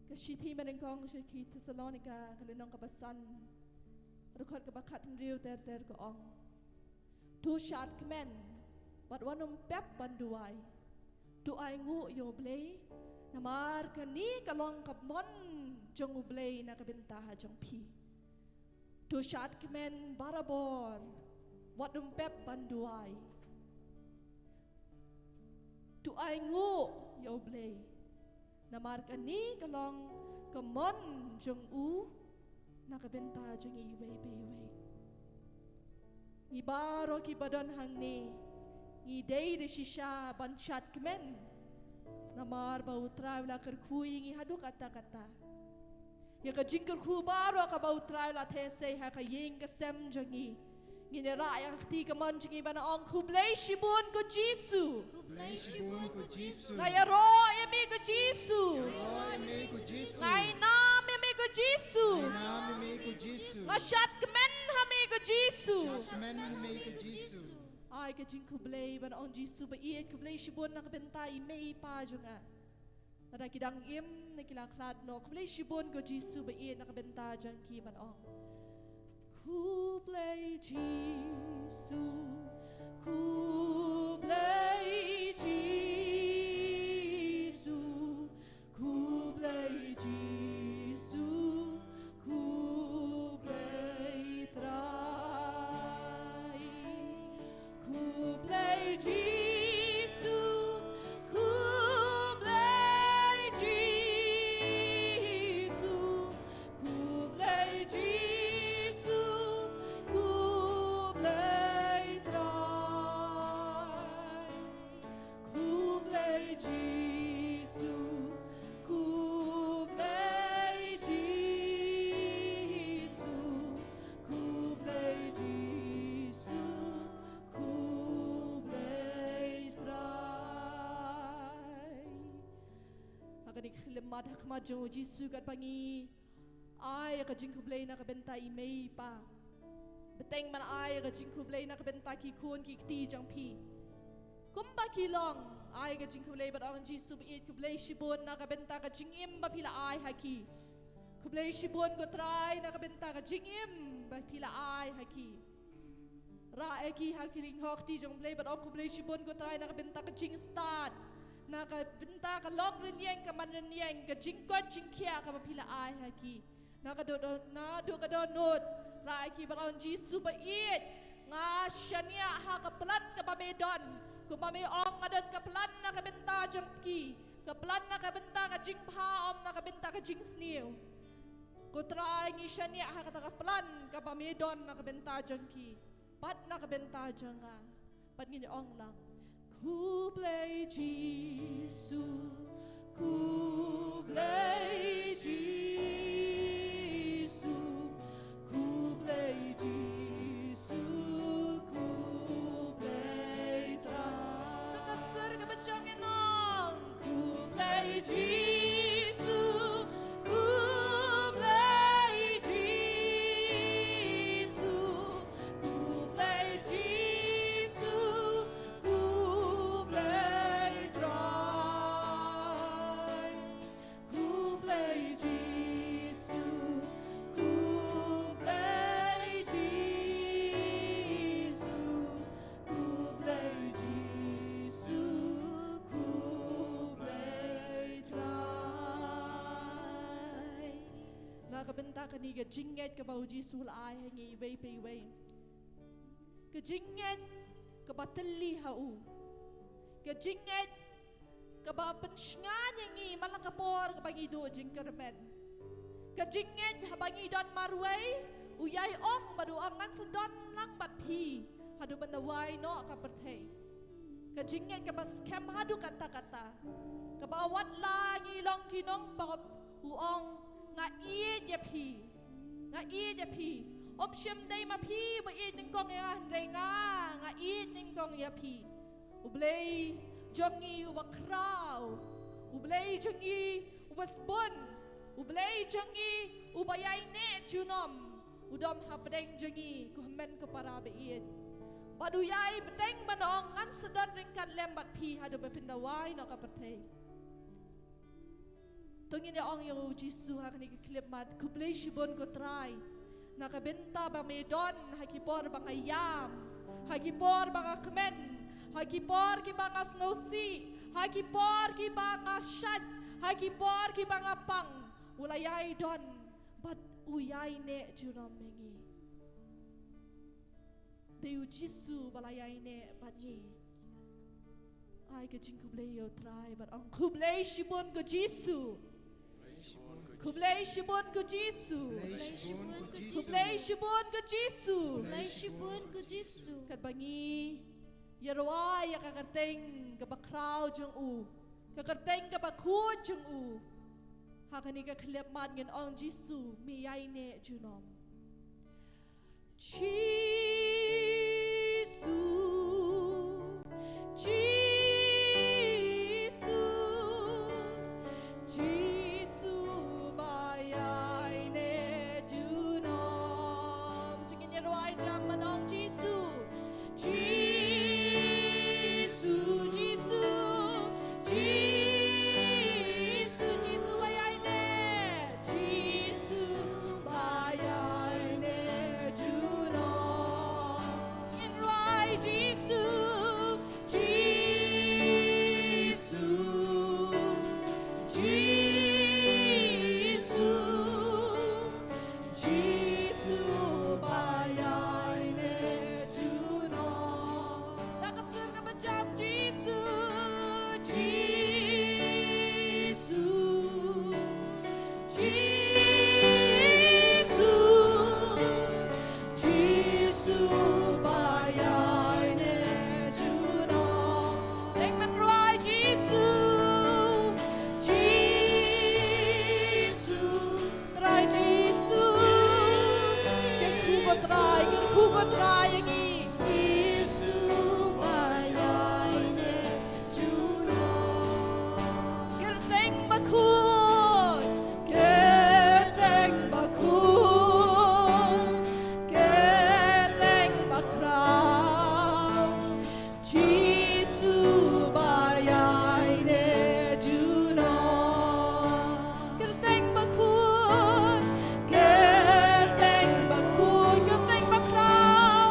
Ka shithi ba nyngkong sha ki Thessalonika, ka lynnong kaba san, dkhot kaba khathynriew ter ter ka ong: To shad kmen bad wat nym pep ban duwai. To ainguh ïa U Blei, namar kane ka long ka mon jong U Blei na ka bynta jong phi. To shad kmen barabor, wat nym pep ban duwai. To ainguh ïa U Blei, namar kane ka long ka mon jong u na ka bynta jong ngi iwei pa iwei. Ngi baroh kiba don hangne ngi dei da shisha ban shad kmen, namar ba U Trai u la kyrkhu ïa ngi haduh katta katta. Ïa ka jingkyrkhu baroh kaba U Trai u la theh sei ha ka ïing ka sem jong ngi, ngin ïa rah ïa ka kti kamon jong ngi ban ong: Khublei shibun ko Jisu. Khublei shibun ko Jisu. Nga ïaroh ïa me ko Jisu. Ïaroh ïa me ko Jisu. Nga ainam ïa me ko Jisu. Nga ainam ïa me ko Jisu. Nga shad kmen ha me ko Jisu. Shad kmen ha me ko Jisu. Ai ka jingkhublei ban ong: Jisu ba ïeit, khublei shibun na ka bynta i mei i pa jong nga. Lada ki dang im ne ki la khlad noh, khublei shibun ko Jisu ba ïeit na ka bynta jong ki ban ong: Khublei Jisu, khublei Jisu, khublei Jisu, khublei Trai. Khublei Jisu, khublei Jisu, khublei Jisu, khublei Trai. Khublei Jisu, khublei Jisu, khublei Jisu, khublei Trai. Ha kane ka khyllipmat ha khmat jong u Jisu, katba ngi ai ïa ka jingkhublei na ka bynta i mei i pa, bteng ban ai ïa ka jingkhublei na ka bynta ki khun ki kti jong phi. Kumba ki long, ai ïa ka jingkhublei bad ong: Jisu ba ïeit, khublei shibun na ka bynta ka jingim ba phi la ai ha ki. Khublei shibun ko Trai na ka bynta ka jingim ba phi la ai ha ki. Rah ïa ki ha ki lyngkha kti jong U Blei bad ong: Khublei shibun ko Trai na ka bynta ka jingstad, na ka bynta ka long rynïeng ka man rynïeng, ka jingkoit jingkhiah kaba phi la ai ha ki. Na ka do, do, naduh ka dohnud, rah ïa ki bad ong: Jisu ba ïeit, nga shaniah ha ka plan kaba me don. Kumba me ong, nga don ka plan na ka bynta jong ki, ka plan na ka bynta ka jingbha, ym na ka bynta ka jingsniew. Ko Trai, ngi shaniah ha kata ka plan kaba me don na ka bynta jong ki bad na ka bynta jong nga. Bad ngin ong lang: Khublei Jisu, khublei Jisu, khublei Jisu, khublei Trai. Ka ka sur kaba jong ngi nong. Khublei Jisu, khublei Jisu, khublei Jisu, khublei Trai. Khublei Jisu, khublei Jisu, khublei Jisu, khublei Trai. Na ka bynta kane ka jingngeit kaba u Jisu u la ai ha ngi iwei pa iwei. Ka jingngeit kaba tylli ha u. Ka jingngeit kaba pynshngaiñ ïa ngi man la ka por kaba ngi duh jingkyrmen. Ka jingngeit haba ngi don marwei, u ïai ong bad u ong ngan sa don lang bad phi haduh ban da wai noh ka pyrthei. Ka jingngeit kaba skhem haduh katta katta. Kaba wat la ngi long ki nongpop, u ong nga ïeit ïa phi. Nga ïeit ïa phi. Ym shym dei ma phi ba ïeit nyngkong ïa nga, hynrei nga, nga ïeit nyngkong ïa phi. U Blei jong ngi uba khraw. U Blei jong ngi Ba sbun, U Blei jong ngi, uba ïaineh junom, u dom hapdeng jong ngi, ko hynmen ko para ba ïeit. Bad u ïai bteng ban ong ngan sa don ryngkat lem bad phi haduh ba phin da wai noh ka pyrthei. To ngin ïa ong ïa u Jisu ha kane ka khyllipmat, khublei shibun ko Trai. Na ka bynta ba me don ha ki por ba nga ïam, ha ki por ba nga kmen, ha ki por kiba nga sngewsih, ha ki por kiba nga shait, ha ki por kiba nga pang, u la ïai don bad u ïaineh junom ïa ngi. Dei u Jisu ba la ïaineh bad ngi. Ai ka jingkhublei ïa u Trai bad ong khublei shibun ko Jisu. Khublei shibun ko Jisu. Khublei shibun ko Jisu. Khublei shibun ko Jisu. Katba ngi ïa rwai ïa ka kyrteng kaba khraw jong u, ka kyrteng kaba khuid jong u, ha kane ka khyllipmat ngin ong Jisu, me ïaineh junom. Jisu, Jisu, Jisu ba ïaineh junom. To ngin ïa rwai jam ban ong Jisu. Jisu, Jisu, Jisu, Jisu ba ïaineh. Jisu ba ïaineh junom. Ngin rwai Jisu. Jisu, Jisu, Jisu ba ïaineh junom. Da ka sur kaba jam Jisu, Jisu, Jisu, Jisu ba ïaineh junom. Teng ban rwai Jisu, Jisu. Trai Jisu, kyrkhu ko Trai, kyrkhu ko Trai ïa ngi. Jisu ba ïaineh junom. Kyrteng bakhuid, kyrteng bakhuid, kyrteng bakhraw. Jisu ba ïaineh junom. Kyrteng bakhuid, kyrteng bakhuid, kyrteng bakhraw.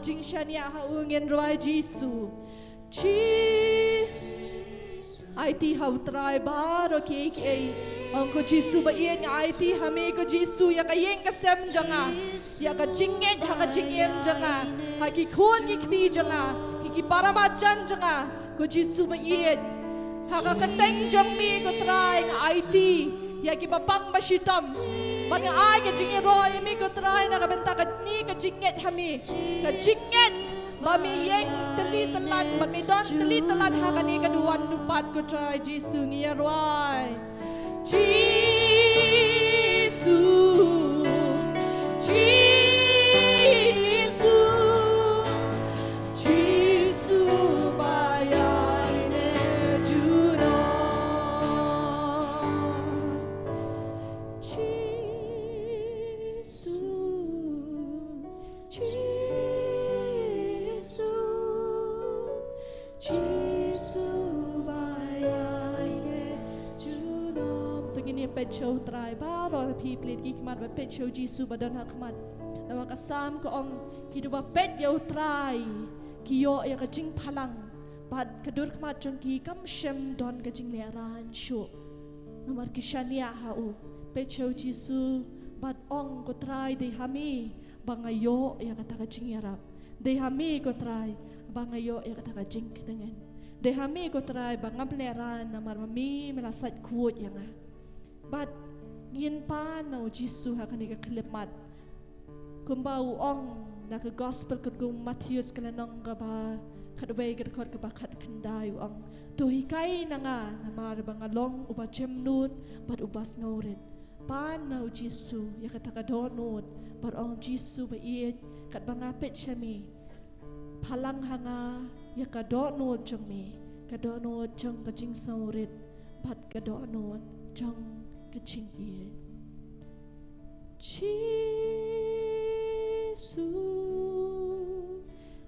jingshaniah ha u, ngin rwai Jisu. Ji-, aiti ha u Trai baroh kiei kiei. Ong ko Jisu ba ïeit, nga aiti ha me ko Jisu, ïa ka ïing ka sem jong nga, ïa ka jingngeit ha ka jingim jong nga, ha ki khun ki kti jong nga, ïa ki para marjan jong nga, ko Jisu ba ïeit. Ha ka kyrteng jong me ko Trai nga aiti ïa kiba pang ba shitom. Bad nga ai ka jingïaroh ïa me ko Trai na ka bynta kane ka jingngeit ha me, ka jingngeit ba me ïeng tylli tyllad, ba me don tylli tyllad ha kane ka duwan dupat ko Trai Jisu, ngi ïaroh. Jisu, Jisu, Jisu ba ïaineh junom. Jisu, Jisu, Jisu ba ïaineh junom. To ngin ïa peit sha u Trai baroh, phi plie ki khmat bad peit sha u Jisu ba don ha khmat. Namar ka Salm ka ong, kitu ba peit ïa u Trai ki ïoh ïa ka jingphalang, bad ka dur khmat jong ki kam shym don ka jinglehrain shuh. Namar ki shaniah ha u. Peit sha u Jisu bad ong, ko Trai, dei ha me ba nga ïoh ïa kata ka jingïarap. Dei ha me ko Trai ba nga ïoh ïa kata ka jingkyrkhu. Dei ha me ko Trai ba ngam lehrain, namar ba me me la sait khuid ïa nga. Bad ngin pan na u Jisu ha kane ka khyllipmat. Kumba u ong na ka gospel katkum u Mathaios ka lynnong kaba khatwei ka dkhot kaba khatkhyndai u ong, to hikai na nga namar ba nga long uba jemnud bad uba sngewrit. Pan na u Jisu ïa kata ka dohnud bad ong, Jisu ba ïeit, katba nga peit sha me, phalang ha nga ïa ka dohnud jong me, ka dohnud jong ka jingsngewrit bad ka dohnud jong ka jingïeit. Jisu,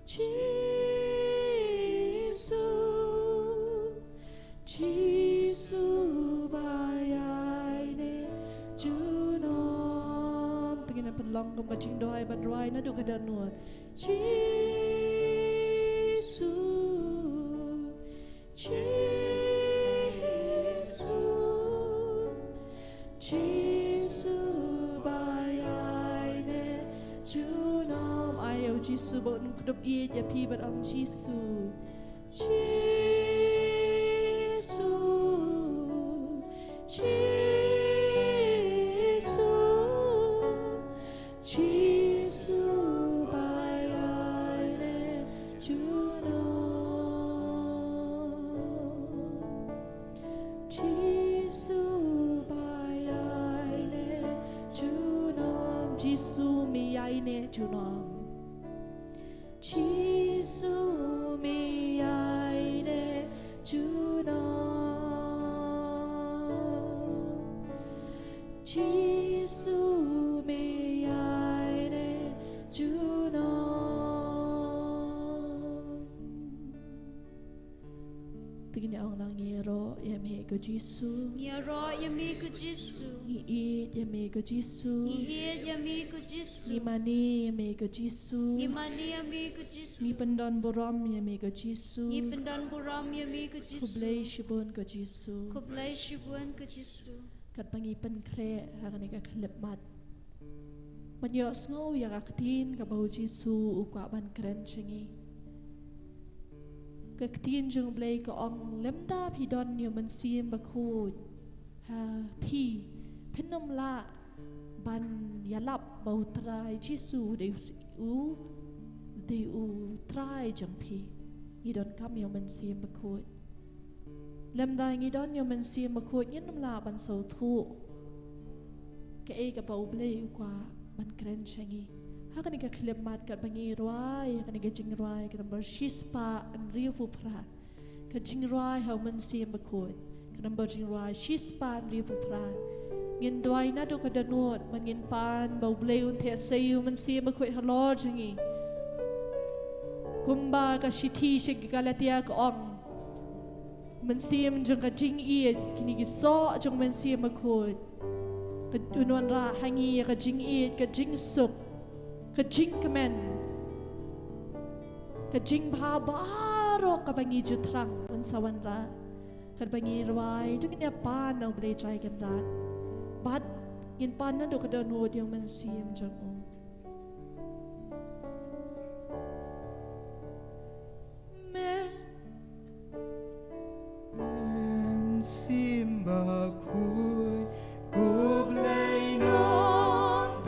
Jisu, Jisu ba ïaineh junom. To ngin pynlong kum ka jingduwai ban rwai naduh ka dohnud. Jisu, Jisu, Jisu ba ïaineh junom. Ai ïa u Jisu ba un kdup ïeit ïa phi bad ong, Jisu, Jisu, Jisu, Jisu ba ïaineh junom. Jisu ba ïaineh junom. Jisu me ïaineh junom. Jisu me ïaineh junom. Jisu me ïaineh junom. To ngin ïa ong lang, ngi ïaroh ïa me ko Jisu. Ngi ïaroh ïa me ko Jisu. Ngi ïeit ïa me ko Jisu. Ngi ïeit ïa me ko Jisu. Ngi mane ïa me ko Jisu. Ngi mane ïa me ko Jisu. Ngi pyndon burom ïa me ko Jisu. Ngi pyndon burom ïa me ko Jisu. Khublei shibun ko Jisu. Khublei shibun ko Jisu. Katba ngi pynkhreh ha kane ka khyllipmat, ban ïohsngew ïa ka ktien kaba u Jisu u kwah ban kren sha ngi. Ka ktien jong u Blei ka ong, lymda phi don ïa u Mynsiem Bakhuid ha phi, phin ym lah ban ïalap ba u Trai Jisu u dei u, u dei u Trai jong phi. Ngi donkam ïa u Mynsiem Bakhuid. Lymda ngi don ïa u Mynsiem Bakhuid ngin ym lah ban sngewthuh kaei kaba u Blei u kwah ban kren sha ngi. Ha kane ka khyllipmat katba ngi rwai ha kane ka jingrwai ka nombor shispah hynriewphew phra, ka jingrwai ha u Mynsiem Bakhuid, ka nombor jingrwai shispah hynriewphew phra, ngin duwai naduh ka dohnud, ban ngin pan ba u Blei un theh sei ïa u Mynsiem Bakhuid halor jong ngi. Kumba ka shithi sha ki Galatia ka ong, mynsiem jong ka jingïeit, kine ki soh jong u Mynsiem Bakhuid, ka, un wanrah ha ngi ïa ka jingïeit, ka jingsuk, ka jingkmen. ka jingbha baroh kaba ngi ju thrang un sa wanrah. Katba ngi rwai, to ngin ïa pan na U Blei Trai Kynrad. Bad ngin pan naduh ka dohnud ïa U Mynsiem jong U. Men. Mynsiem Bakhuid, ko Blei Nongpynlong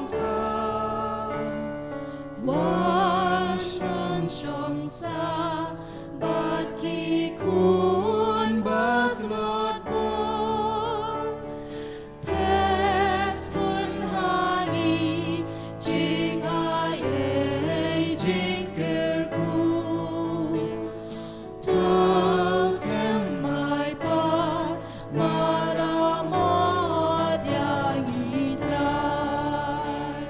tang. Wan shong sha bad ki khun bad tlot bor. Test pynhani jingai ei jingkyrkhu. To thymmai pat maramot ïa ngi Trai.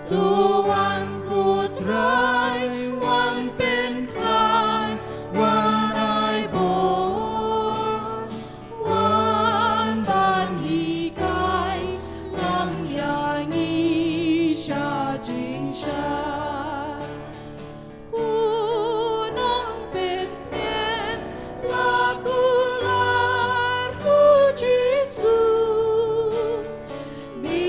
To wan ko Trai, wan pynkhlaiñ, wan ai bor. Wan ban hikai lam ïa ngi sha jingshai. Ko Nongpyntngen la kular, ko Jisu. Mi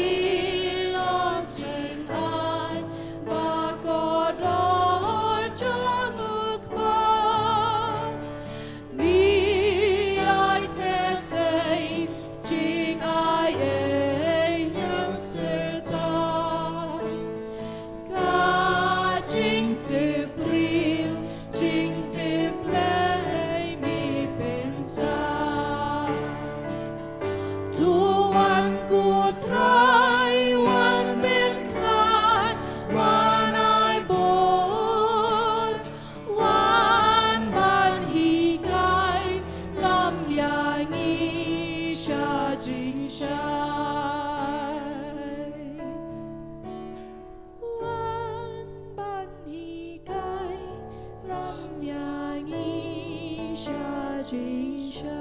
long jingai ba kordor jong U Kpa. Mi ai test ei jingai ei ïa u syrta. Ka jingtip briew, jingtip Blei mi pynsah. To wan ko Trai, wan pynkhlaiñ, wan ai bor. Wan ban hikai lam ïa ngi sha jingshai. Wan ban hikai lam ïa ngi sha jingshai.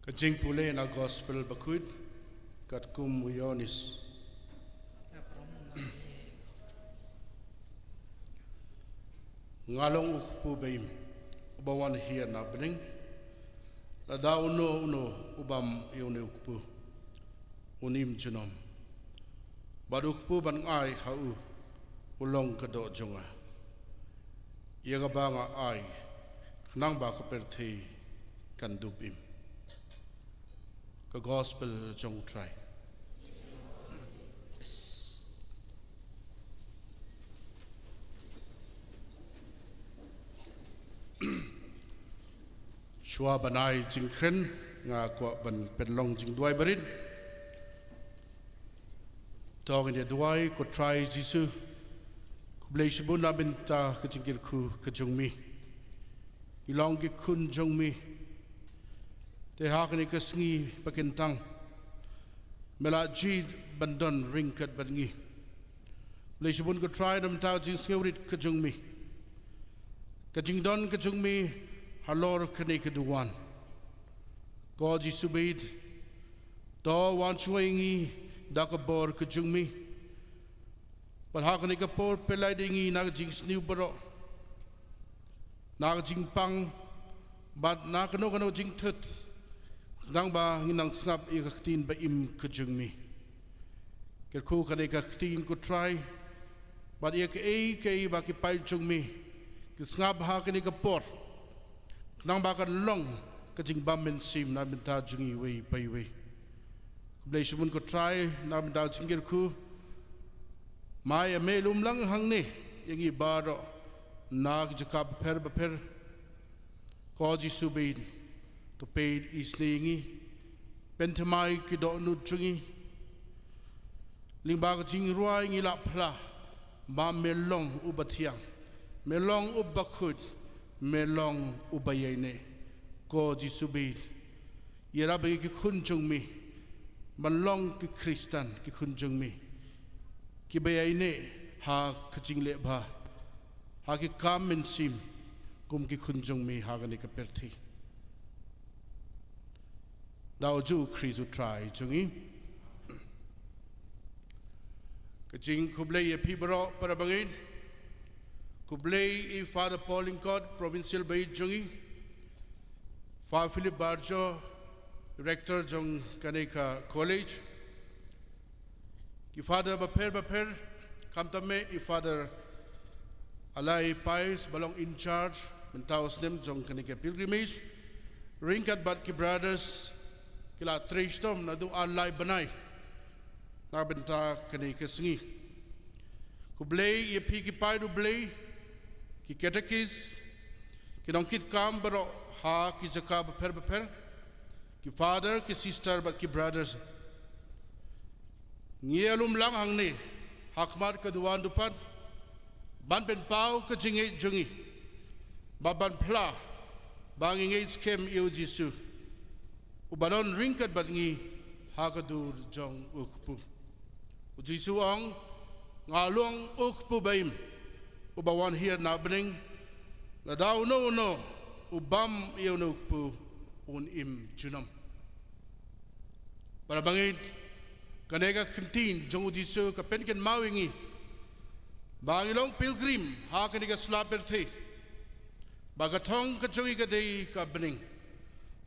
Ka jingpule na Gospel Bakhuid katkum u Ïoannis. Nga long u kpu ba im uba wan hiar na bneng. Lada uno uno u bam ïa une u kpu, un im junom. Bad u kpu ban ai ha u, u long ka doh jong nga. Ïa kaba nga ai, khnang ba ka pyrthei kan dup im. Ka Gospel jong U Trai. Shuwa ban ai jingkren, nga kwah ban pynlong jingduwai barit. To ngin ïa duwai. Ko Trai Jisu, khublei shibun na bynta ka jingkyrkhu ka jong mi. Ngi long ki khun jong mi. Te ha kane ka sngi ba kyntang, me la jied ban don ryngkat bad ngi. Khublei shibun ko Trai na bynta ka jingsngewrit ka jong mi, ka jingdon ka jong mi halor kane ka duwan. Ko Jisu baieit, to wan shongwei ïa ngi da ka bor ka jong mi. Bad ha kane ka por pynlait ïa ngi na ka jingsniew baroh, na ka jingpang, bad na kano kano jingthut, khnang ba ngin nang sngap ïa ka ktien ba im ka jong mi. Kyrkhu kane ka ktien ko Trai, bad ïa kaei kaei ba ki paid jong mi ki sngap ha kane ka por, khnang ba kan long ka jingbym mynsiem na bynta jong ngi iwei pa iwei. Khublei shibun ko Trai na bynta ka jingkyrkhu. Mai ïa me lum lang hangne ïa ngi baroh na ki jaka bapher bapher. Ko Jisu beit, to peit isynei ïa ngi, pynthymmai ki dohnud jong ngi, lyngba ka jingrwai ngi la phla, ba me long uba thiang, me long uba khuid, me long uba ïaineh. Ko Jisu beit, ïarap ïa ngi ki khun jong me, ban long ki Khristan, ki khun jong me, kiba ïaineh ha ka jingleh bha, ha ki kam mynsiem, kum ki khun jong me ha kane ka pyrthei. Da u juh u Khrist u Trai jong ngi. Ka jingkhublei ïa phi baroh para bangeit. Khublei ïa i Father Paul Lyngkot, Provincial beit jong ngi. Father Philip Barjo, Rector jong kane ka college. Ki Father bapher bapher, khamtam eh i Father Alai Pais ba long in charge mynta u snem jong kane ka pilgrimage. Ryngkat bad ki brothers, ki la trei shitom naduh ar lai bnai na bynta kane ka sngi. Khublei ïa phi ki paid U Blei, ki catechist, ki nongkitkam baroh ha ki jaka bapher bapher, ki father, ki sister bad ki brothers. Ngi ïalum lang hangne ha khmat ka duwan dupat, ban pynpaw ka jingngeit jong ngi, ba ban phla ba ngi ngeit skhem ïa u Jisu, uba don ryngkat bad ngi ha ka dur jong u kpu. U Jisu u ong, nga long u kpu ba im, uba wan hiar na bneng, lada uno uno u bam ïa une u kpu, un im junom. Para bangeit, kane ka ktien jong u Jisu ka pynkynmaw ïa ngi ba ngi long pilgrim ha kane ka sla pyrthei, ba ka thong ka jong ngi ka dei ka bneng,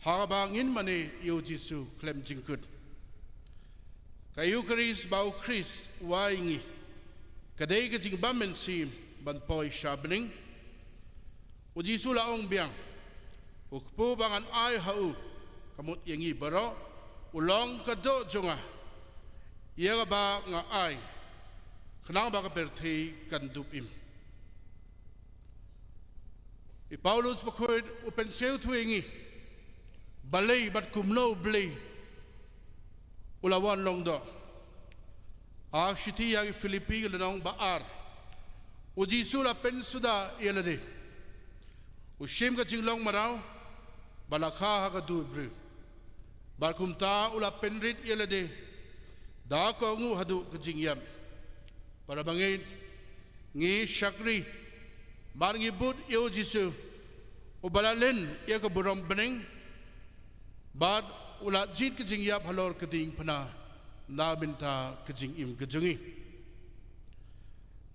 ha kaba ngin mane ïa u Jisu khlem jingkut. Ka Eucharist ba u Khrist u ai ïa ngi, ka dei ka jingbam mynsiem ban poi sha bneng. U Jisu la ong biang, u kpu ba ngan ai ha u, ka mut ïa ngi baroh, u long ka doh jong nga, ïa kaba nga ai, khnang ba ka pyrthei kan dup im. I Paulus bakhuid u pynsngewthuh ïa ngi balei bad kumno U Blei u la wan long doh. Ha shithi ïa ki Philippi lynnong ba ar, u Jisu u la pynsuda ïa lade, u shim ka jinglong mraw, bad la kha ha ka dur briew. Bad kumta u la pynrit ïa lade da kohnguh haduh ka jingïap. Para bangeit, ngi shakri bad ngi bud ïa u Jisu, uba la len ïa ka burom bneng, bad u la jied ka jingïap halor ka diengphna na bynta ka jingim ka jong ngi.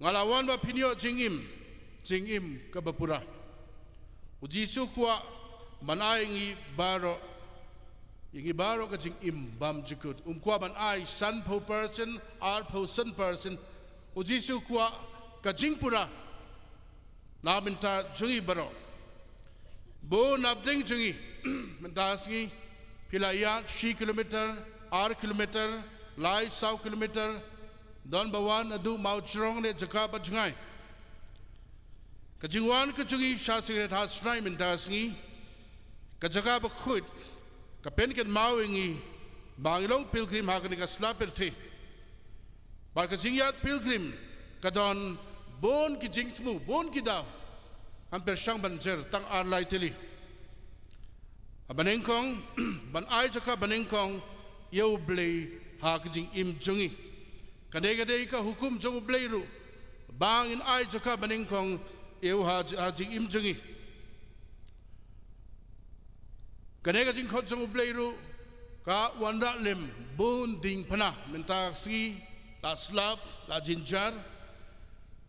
Nga la wan ba phin ïoh jingim, jingim kaba pura. U Jisu u kwah ban ai ïa ngi baroh, ïa ngi baroh ka jingim bym jukut. Um kwah ban ai sanphew percent, arphew san percent. U Jisu u kwah ka jingpura na bynta jong ngi baroh. Bun napdeng jong ngi mynta ka sngi, phi la ïaid shi kilometer, ar kilometer, lai saw kilometer, don ba wan naduh Mawjrong ne jaka ba jngai. Ka jingwan ka jong ngi sha Sacred Heart Shrine mynta ka sngi, ka jaka bakhuid, ka pynkynmaw ïa ngi ba ngi long pilgrim ha kane ka sla pyrthei. Bad ka jingïaid pilgrim ka don bun ki jingthmu, bun ki daw. Ngan pyrshang ban jer tang ar lai tylli. Ha banyngkong, ban ai jaka banyngkong ïa U Blei ha ka jingim jong ngi. Kane ka dei ka hukum jong U Blei ruh, ba ngin ai jaka banyngkong ïa u ha, ha jingim jong ngi. Kane ka jingkhot jong U Blei ruh ka wanrah lem bun diengphna. Mynta ka sngi la slap, la jynjar.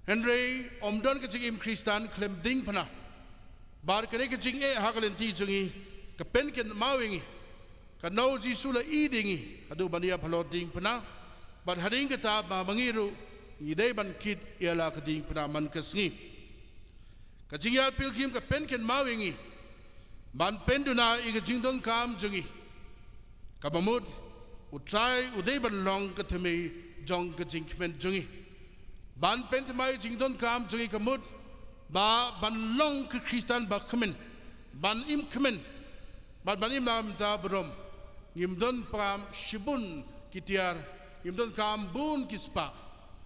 Hynrei ym don ka jingim Khristan khlem diengphna. Bad kane ka jingeh ha ka lynti jong ngi ka pynkynmaw ïa ngi, katno U Jisu u la ïeit ïa ngi haduh ban ïap halor diengphna. Bad hadien kata ba ma ngi ruh ngi dei ban kit ïa la ka diengphna man ka sngi. Ka jingïaid pilgrim ka pynkynmaw ïa ngi ban pynduna ïa ka jingdonkam jong ngi. Kaba mut, U Trai u dei ban long ka thymmei jong ka jingkmen jong ngi. Ban pynthymmai jingdonkam jong ngi ka mut ba ban long ki Khristan ba khmih, ban im kmen, ban ban im na ka bynta burom. Ngim donkam shibun ki tiar, ngim donkam bun ki spah.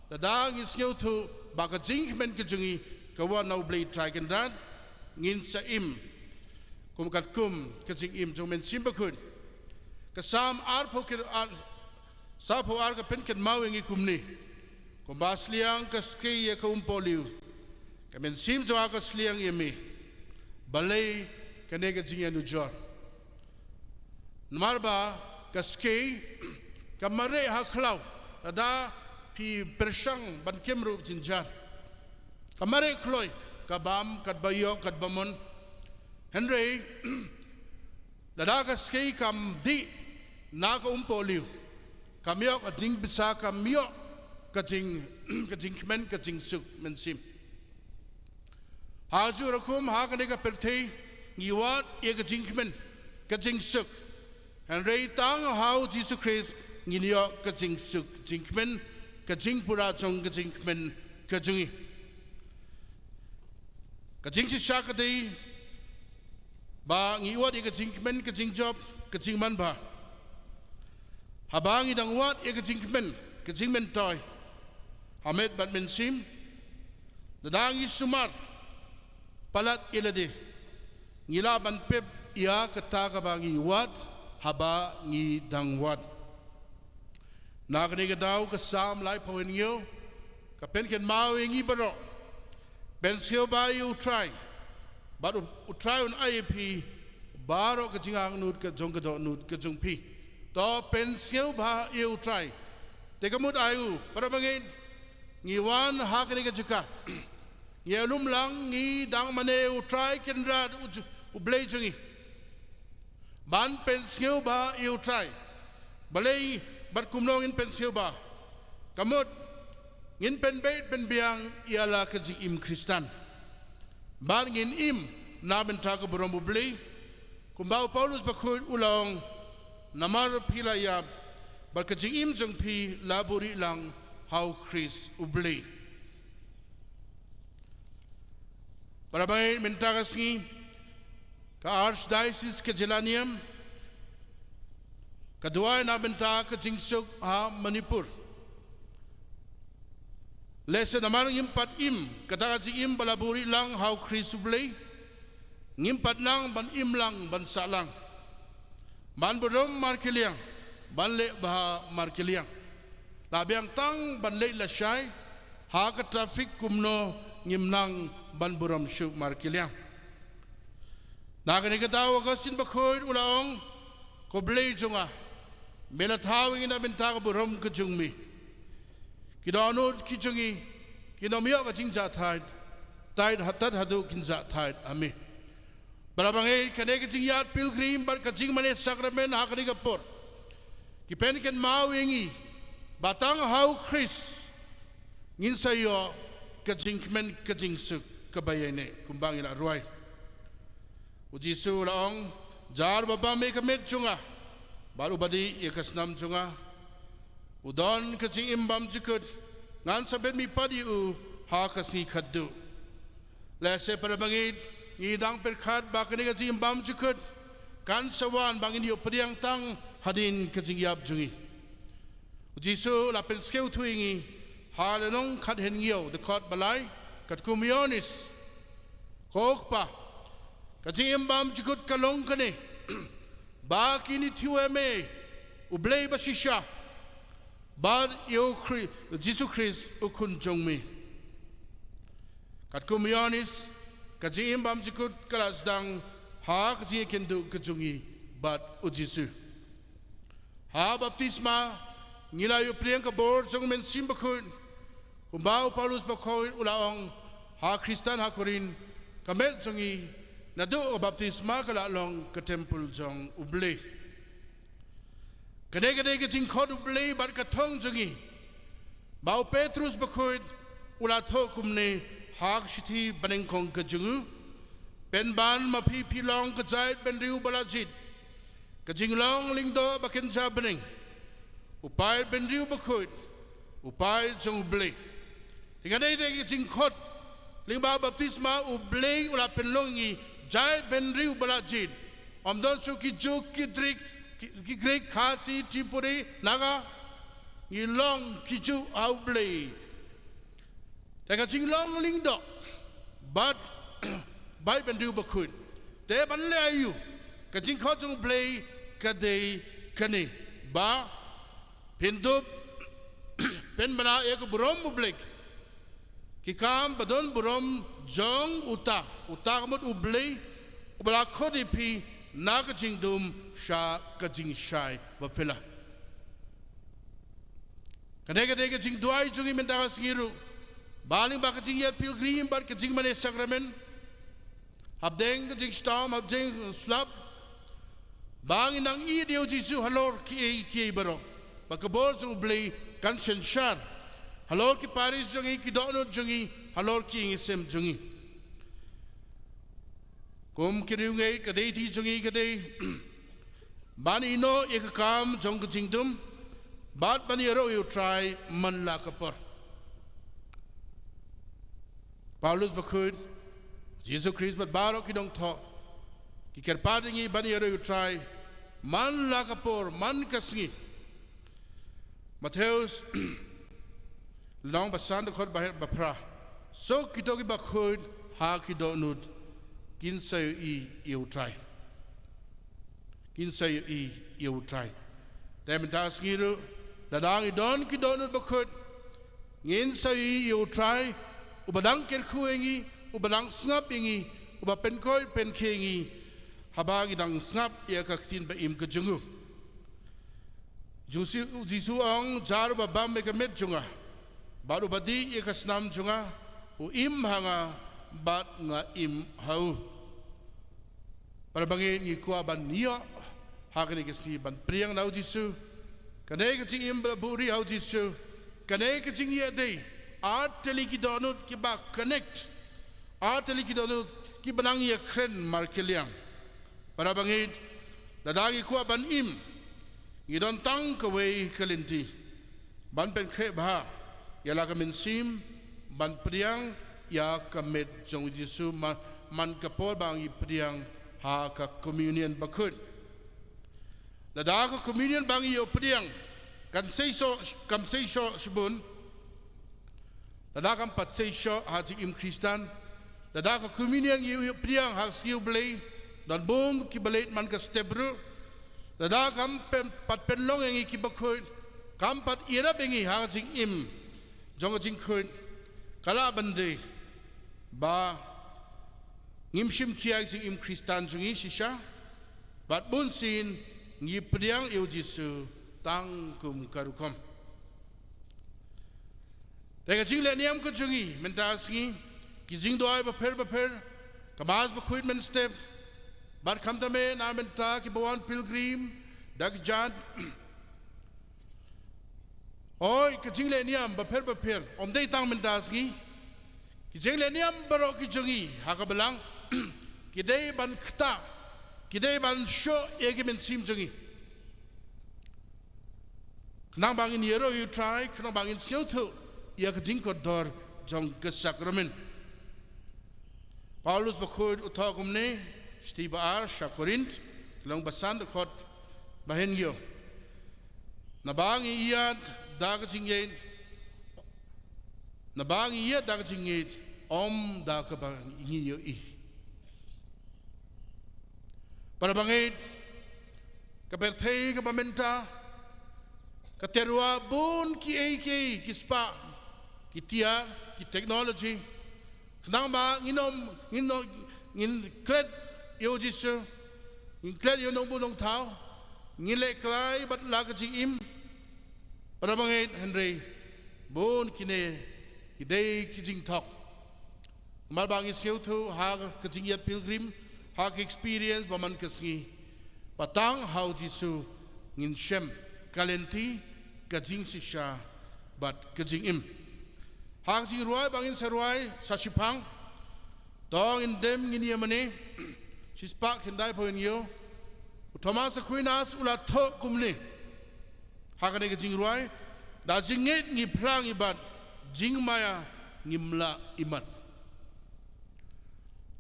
Lada ngi sngewthuh ba ka jingkmen ka jong ngi ka wan na U Blei Trai Kynrad, ngin sa im kum katkum ka jingim jong U Mynsiem Bakhuid. Ka Salm arphew khyndai, ar, sawphew ar ka pynkynmaw ïa ngi kumne: Kumba sliang ka skei ïa ka umpohliew, ka mynsiem jong nga ka sliang ïa me. Balei kane ka jingïanujor? Namar ba ka skei ka mareh ha khlaw, lada phi pyrshang ban kem ruh jynjar. Ka mareh khlaiñ, ka bam katba ïoh katba mon. Hynrei lada ka skei kam dih na ka umpohliew, kam ïoh ka jingbsa, kam ïoh ka jing, ka jingkmen, ka jingsuk mynsiem. Ha kajuh rukom ha kane ka pyrthei ngi wad ïa ka jingkmen, ka jingsuk. Hynrei tang ha U Jisu Khrist ngin ïoh ka jingsuk, jingkmen, ka jingpura jong ka jingkmen ka jong ngi. Ka jingshisha ka dei ba ngi wad ïa ka jingkmen, ka jingjop, ka jingmanbha. Haba ngi dang wad ïa ka jingkmen, ka jingmyntoi ha met bad mynsiem, lada ngi sumar palat ïa lade, ngi lah ban pep ïa kata kaba ngi wad haba ngi dang wad. Na kane ka daw ka Salm laiphew hynñiew ka pynkynmaw ïa ngi baroh: Pynsngewbha ïa U Trai, bad U, U Trai un ai ïa phi baroh ka jingangnud ka jong ka dohnud ka jong phi. To pynsngewbha ïa U Trai. Te ka mut aïu, para bangeit, ngi wan ha kane ka jaka, ngi ïalum lang, ngi dang mane U Trai Kynrad, U J-, U Blei jong ngi, ban pynsngewbha ïa U Trai. Balei bad kumno ngin pynsngewbha? Ka mut ngin pynbeit pynbiang ïa la ka jingim Khristan, bad ngin im na bynta ka burom U Blei. Kumba u Paulus Bakhuid u la ong: Namar phi la ïap, bad ka jingim jong phi la buhrieh lang ha U Khrist U Blei. Para bangeit, mynta ka sngi ka Archdiocese ka Zilaniam ka duwai na bynta ka jingsuk ha Manipur. Lehse namar ngim pat im kata ka jingim ba la buhrieh lang ha U Khrist U Blei, ngim pat nang ban im lang, ban sah lang, ban burom markylliang, ban leh bha markylliang. La biang tang ban leit lashai ha ka traffic, kumno ngim nang ban burom shuh markylliang? Na kane ka daw u Augustine Bakhuid u la ong: Ko Blei jong nga, me la thaw ïa ngi na bynta ka burom ka jong me. Ki dohnud ki jong ngi kin ym ïoh ka jingjahthait, thait ha, tad haduh kin jahthait ha me. Para bangeit, kane ka jingïaid pilgrim bad ka jingmane sakramen ha kane ka por ki pynkynmaw ïa ngi ba tang ha U Khrist ngin sa ïoh ka jingkmen, ka jingsuk kaba ïaineh, kumba ngi la rwai. U Jisu u la ong: Jar uba bam ïa ka met jong nga bad uba dih ïa ka snam jong nga, u don ka jingim bymjukut. Ngan sa bit mihpat ïa u ha ka sngi khatduh. Lehse para bangeit, ngi dang pyrkhat ba kane ka jingim bymjukut kan sa wan ba ngin ïoh pdiang tang hadien ka jingïap jong ngi. U Jisu u la pynsngewthuh ïa ngi ha Lynnong khathynñiew, dkhot ba lai, katkum u Ïoannis: Ko Kpa, ka jingim bymjukut ka long kane, ba kin ïathuh ïa me, U Blei bashisha, bad ïa u Khri-, Jisu Khrist u Khun jong me. Katkum u Ïoannis, ka jingim bymjukut ka la sdang ha ka jingïakynduh ka jong ngi bad U Jisu. Ha baptisma ngi la ïoh pdiang ka bor jong U Mynsiem Bakhuid. Kumba u Paulus Bakhuid u la ong ha Khristan ha Korinth: Ka met jong ngi naduh ka baptisma ka la long ka templ jong U Blei. Kane ka dei ka jingkhot U Blei bad ka thong jong ngi. Ba u Petrus Bakhuid u la thoh kumne ha ka shithi banyngkong ka jong u: Pynban ma phi phi long ka jaitbynriew ba la jied, ka jinglong lyngdoh ba kynja bneng, u paid bynriew bakhuid, u paid jong U Blei. Te kane ka dei ka jingkhot, lyngba baptisma U Blei u la pynlong ïa ngi Jait bynriew ba la jied. Ym don shuh ki Ju, ki Drik, ki, ki Grik, Khasi, Tripuri, Naga. Ngi long ki Ju ha U Blei. Te ka jinglong lyngdoh bad bad bynriew bakhuid. Te ban leh aïu? Ka jingkhot jong U Blei ka dei kane, ba phin dup, phin bna ïa ka burom U Blei. Ki kam ba don burom jong uta, uta ka mut U Blei, uba la khot ïa phi na ka jingdum sha ka jingshai baphylla. Kane ka dei ka jingduwai jong ngi mynta ka sngi ruh, ba lyngba ka jingïaid pilgrim bad ka jingmane sakramen, hapdeng ka jingshitom, hapdeng slap, ba ngin nang ïeit ïa U Jisu halor kiei kiei baroh, ba ka bor jong U Blei kan synshar halor ki parish jong ngi, ki dohnud jong ngi, halor ki ïing ki sem jong ngi. Kum ki riewngeit, ka dei ti jong ngi ka dei ban ïehnoh ïa ka kam jong ka jingdum bad ban ïaroh ïa U Trai man la ka por. Paulus bakhuid, Jisu Khrist bad baroh ki nongthoh ki kyrpad ïa ngi ban ïaroh ïa U Trai man la ka por, man ka sngi. Mathaios lynnong ba san, dkhot ba, ba phra. Soh kito ki bakhuid ha ki dohnud, kin sa ïohi ïa U Trai. Kin sa ïohi ïa U Trai. Te mynta sngi ruh, lada ngi don ki dohnud bakhuid, ngin sa ïohi ïa U Trai, uba dang kyrkhu ïa ngi, uba dang sngap ïa ngi, uba pynkoit pynkhie ïa ngi, haba ngi dang sngap ïa ka ktien ba im ka jong u. Jisu, Jisu ong, jar uba bam ïa ka met jong nga bad uba dih ïa ka snam jong nga, u im ha nga bad nga im ha u. Para bangeit, ngi kwah ban ïoh ha kane ka sngi ban pdiang na U Jisu. Kane ka jingim ba la buhrieh ha U Jisu, kane ka jingïadei ar tylli ki dohnud kiba connect, ar tylli ki dohnud kiba nang ïakren markylliang. Para bangeit, lada ngi kwah ban im, ngi don tang kawei ka lynti: ban pynkhreh bha ïa la ka mynsiem, ban pdiang ïa ka met jong U Jisu, ma-, man ka por ba ngi pdiang ha ka communion bakhuid. Lada ka communion ba ngi ïoh pdiang kam sei soh, kam sei soh shibun, lada kam pat sei soh ha jingim Khristan, lada ka communion ngi ïoh pdiang ha ka sngi U Blei, don bun kiba leit man ka step ruh, lada kam pyn-, pat pynlong ïa ngi kiba khuid, kam pat ïarap ïa ngi ha ka jingim jong ka jingkhuid, ka lah ban dei ba ngim shim khia ïa ka jingim Khristan jong ngi shisha, bad bunsien ngi pdiang ïa U Jisu tang kum ka rukom. Te ka jingleh niam ka jong ngi mynta ka sngi, ki jingduwai bapher bapher, ka Mass bakhuid mynstep, bad khamtam eh na mynta kiba wan pilgrim da kjat. Hooid, ka jingleh niam bapher bapher ym dei tang mynta ka sngi. Ki jingleh niam baroh ki jong ngi ha ka Balang ki dei ban ktah, ki dei ban shoh ïa ki mynsiem jong ngi, khnang ba ngin ïaroh ïa U Trai, khnang ba ngin sngewthuh ïa ka jingkordor jong ka sakramen. Paulus bakhuid u thoh kumne, shithi ba ar sha Korinth, lynnong ba san, dkhot ba hynñiew: Naba ngi ïaid da ka jingïeit, naba ngi ïaid da ka jingïeit, ym da kaba ngi ïohi. Para bangeit, ka pyrthei kaba mynta ka tyrwa bun kiei kiei, ki spah, ki tiar, ki technology, khnang ba ngin ym, ngin ym, ngin klet ïa U Jisu, ngin klet ïa u Nongbuh Nongthaw, ngin leh klai bad la ka jingim. Para bangeit, hynrei bun kine ki dei ki jingthok. Namar ba ngi sngewthuh ha ka jingïaid pilgrim, ha ka experience ba man ka sngi, ba tang ha U Jisu ngin shem ka lynti, ka jingshisha bad ka jingim. Ha ka jingrwai ba ngin sa rwai sa shiphang, to ngin dem ngin ïa mane, shispah khyndaiphew hynñiew, u Thomas Aquinas u la thoh kumne ha kane ka jingrwai: Da jingngeit ngi phra ngi bat, jingmaïa ngim lah imat.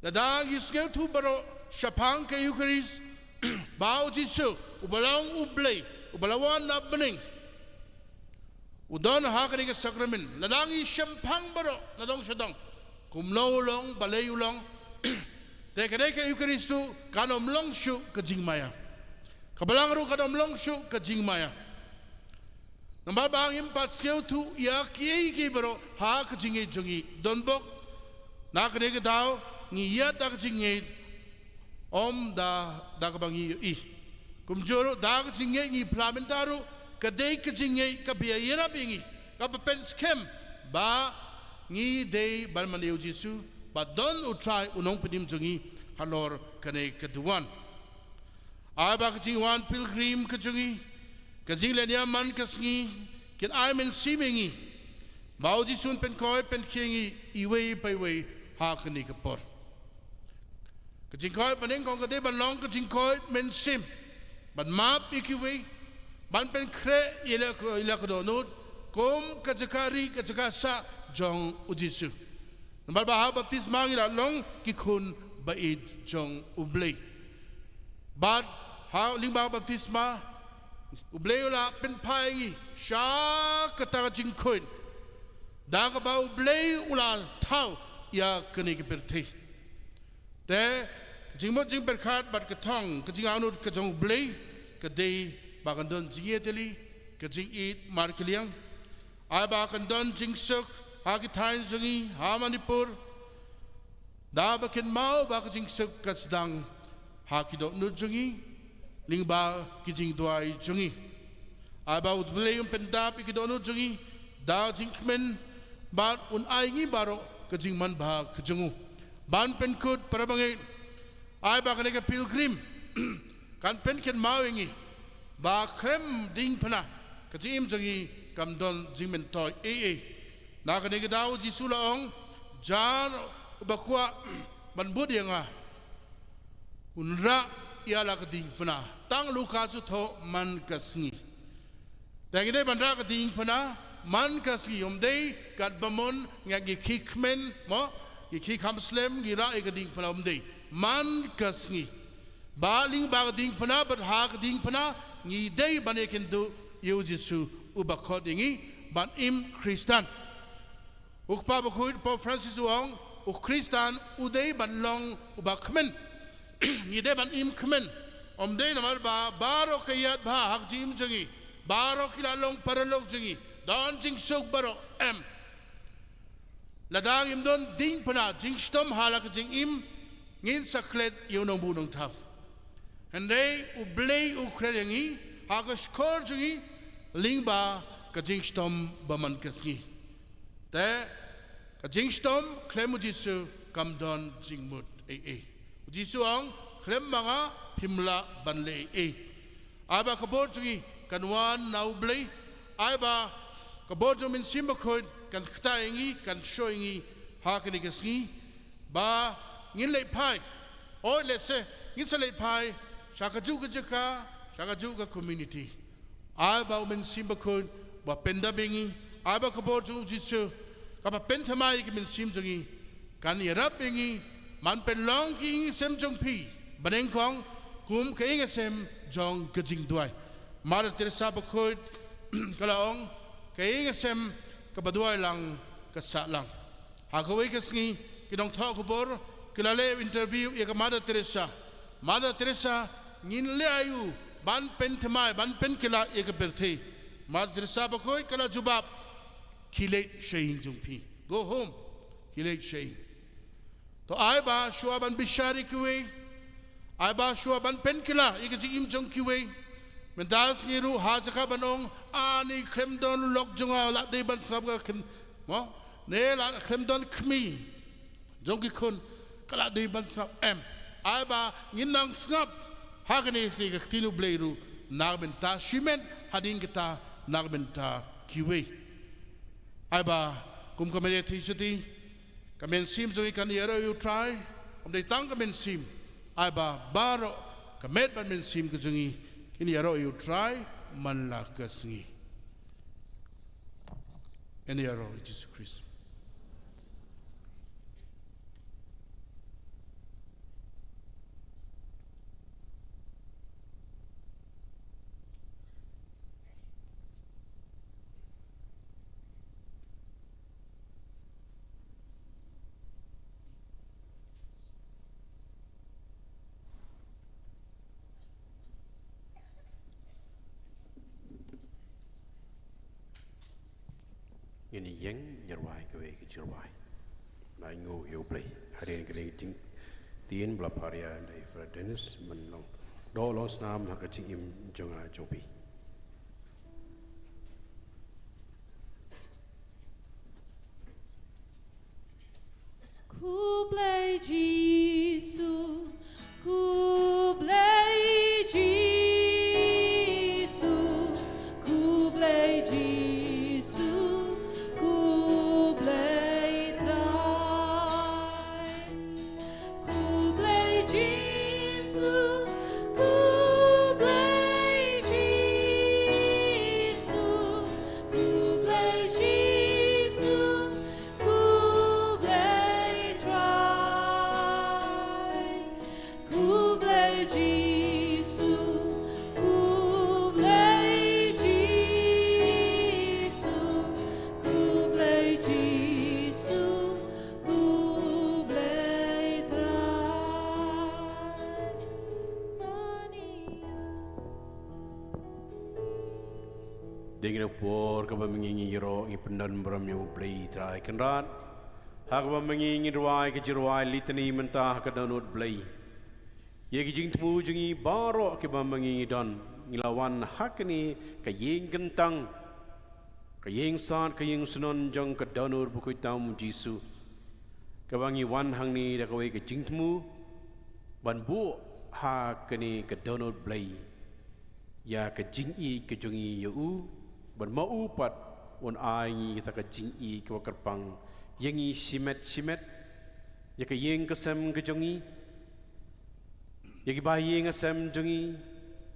Lada ngi sngewthuh baroh shaphang ka Eucharist ba u Jisu, uba long u Blei, uba la wan na bneng, u don ha kane ka sakramen. Lada ngi shemphang baroh na dong sha dong kumno u long, balei u long, te kane ka Eucharist ruh kan ym long shuh ka jingmaïa. Ka Balang ruh kan ym long shuh ka jingmaïa. Namar ba ngim pat sngewthuh ïa kiei kiei baroh ha ka jingngeit jong ngi. Donbok na kane ka daw ngi ïaid da ka jingngeit, ym da, da kaba ngi ïohi. Kumjuh ruh da ka jingngeit ngi phla mynta ruh, ka dei ka jingngeit kaba ïarap ïa ngi, kaba pynskhem ba ngi dei ban mane ïa u Jisu, ba don u Trai u nongpynim jong ngi halor kane ka duwan. Ai ba ka jingwan pilgrim ka jong ngi, ka jingleit ïa man ka sngi, kin ai mynsiem ïa ngi ba u Jisu un pynkoit pynkhie ïa ngi iwei pa iwei ha kane ka por. Ka jingkoit banyngkong ka dei ban long ka jingkoit mynsiem, ban map ïa kiwei, ban pynkhreh ïa la ka, ïa la ka dohnud kum ka jaka rieh, ka jaka sah jong u Jisu. Namar ba ha baptisma ngi la long ki khun ba ïeit jong u Blei. Bad ha lyngba baptisma u Blei u la pynphai ngi sha kata ka jingkhuid, da kaba u Blei u la thaw ïa kane ka pyrthei. Te ka jingmut jingpyrkhat bad ka thong, ka jingangnud ka jong u Blei, ka dei ba kan don jingïatylli, ka jingïeit markylliang. Ai ba kan don jingsuk ha ki thaiñ jong ngi ha Manipur, da ba kynmaw ba ka jingsuk ka sdang ha ki dohnud jong ngi lyngba ki jingduwai jong ngi. Ai ba u Blei un pyndap ïa ki dohnud jong ngi da jingkmen, bad un ai ngi baroh ka jingmanbha ka jong u ban pynkut para bangeit. Ai ba kane ka pilgrim kan pynkynmaw ïa ngi ba khlem diengphna ka jingim jong ngi kam don jingmyntoi ei ei. Na kane ka daw u Jisu la ong, jar uba kwah ban bud ïa nga, un rah ïa la ka diengphna. Tang Lukas u thoh man ka sngi. Te ngi dei ban rah ka diengphna man ka sngi, ym dei katba mon ngi khie kmen mo, ngi khie kham slem ngi rah ïa ka diengphna, ym dei. Man ka sngi. Ba lyngba ka diengphna bad ha ka diengphna ngi dei ban ïakynduh ïa u Jisu uba khot ïa ngi ban im Khristan. U Kpa Bakhuid Pope Francis u ong, u Khristan u dei ban long uba kmen. Ngi dei ban im kmen. Ym dei namar ba baroh ka ïaid bha ha ka jingim jong ngi, baroh ki la long paralok jong ngi, don jingsuk baroh, em. Lada ngim don diengphna, jingshitom ha la ka jingim, ngin sa klet ïa u nongbuh nongthaw. Hynrei u Blei u kren ïa ngi ha ka shkor jong ngi lyngba ka jingshitom ba man ka sngi. Te ka jingshitom khlem u Jisu kam don jingmut ei ei. U Jisu ong, khlem ma nga phim lah ban leh ei ei. Ai ba ka bor jong ngi kan wan na u Blei. Ai ba ka bor jong u Mynsiem Bakhuid kan ktah ïa ngi, kan shoh ïa ngi ha kane ka sngi ba ngin leit phai. O lehse ngin sa leit phai sha kajuh ka jaka, sha kajuh ka community. Ai ba u Mynsiem Bakhuid ba pyndap ïa ngi, ai ba ka bor jong u Jisu kaba pynthymmai ïa ka mynsiem jong ngi kan ïarap ïa ngi ban pynlong ki ïing ki sem jong phi banyngkong kum ka ïing ka sem jong ka jingduwai. Mother Teresa Bakhuid ka la ong, ka ïing ka sem kaba duwai lang ka sah lang. Ha kawei ka sngi ki nongthoh khubor ki la leh interview ïa ka Mother Teresa. Mother Teresa, ngin leh aïu ban pynthymmai, ban pynkylla ïa ka pyrthei? Mother Teresa Bakhuid ka la jubab, khie leit sha ïing jong phi. Go home. Khie leit sha ïing. To ai ba shuwa ban bishar ïa kiwei, ai ba shuwa ban pynkylla ïa ka jingim jong kiwei. Mynta sngi ruh ha jaka ban ong, a, ne khlem don lok jong nga, la dei ban sngap ka khun, mo, ne la khlem don kmie jong ki khun, ka la dei ban sngap, em. Ai ba ngin nang sngap ha kane ka sngi ka ktien u Blei ruh na ka bynta shimet, hadien kata na ka bynta kiwei. Ai ba kum ka Maria Theisotti, ka mynsiem jong ngi kan ïaroh ïa u Trai. Ym dei tang ka mynsiem, ai ba baroh ka met bad mynsiem ka jong ngi kin ïaroh ïa u Trai man la ka sngi. Yn ïaroh ïa u Jisu Khrist. Ngin ïeng ïa rwai kawei ka jingrwai. Nai ngu ïa U Blei. Hadien kane ka jingtien ba la pharia da i Fred Dennis, ban long doh long snam ha ka jingim jong nga jong phi. Khublei Jisu, khublei Jisu, khublei Jisu, khublei Trai. Khublei Jisu, khublei Jisu, khublei Jisu, khublei Trai. Khublei Jisu, khublei Jisu, khublei Jisu, khublei Trai. Dei kane ka por kaba ma ngi ngi ïaroh, ngi pyndon burom ïa U Blei Trai Kynrad. Ha kaba ma ngi ngi rwai ka jingrwai litany mynta ha ka dohnud Blei. Ïa ki jingthmu jong ngi baroh kiba ma ngi ngi don, ngi la wan ha kane ka ïing kyntang, ka ïing sad, ka ïing synod jong ka dohnud bakhuid tam U Jisu. Kaba ngi wan hangne da kawei ka jingthmu ban buh ha kane ka dohnud Blei ïa ka jingïeit ka jong ngi ïa u, ban ma u pat un ai ngi kata ka jingïeit kaba kyrpang ïa ngi shimet shimet, ïa ka ïing ka sem ka jong ngi, ïa ki ba ïing ka sem jong ngi,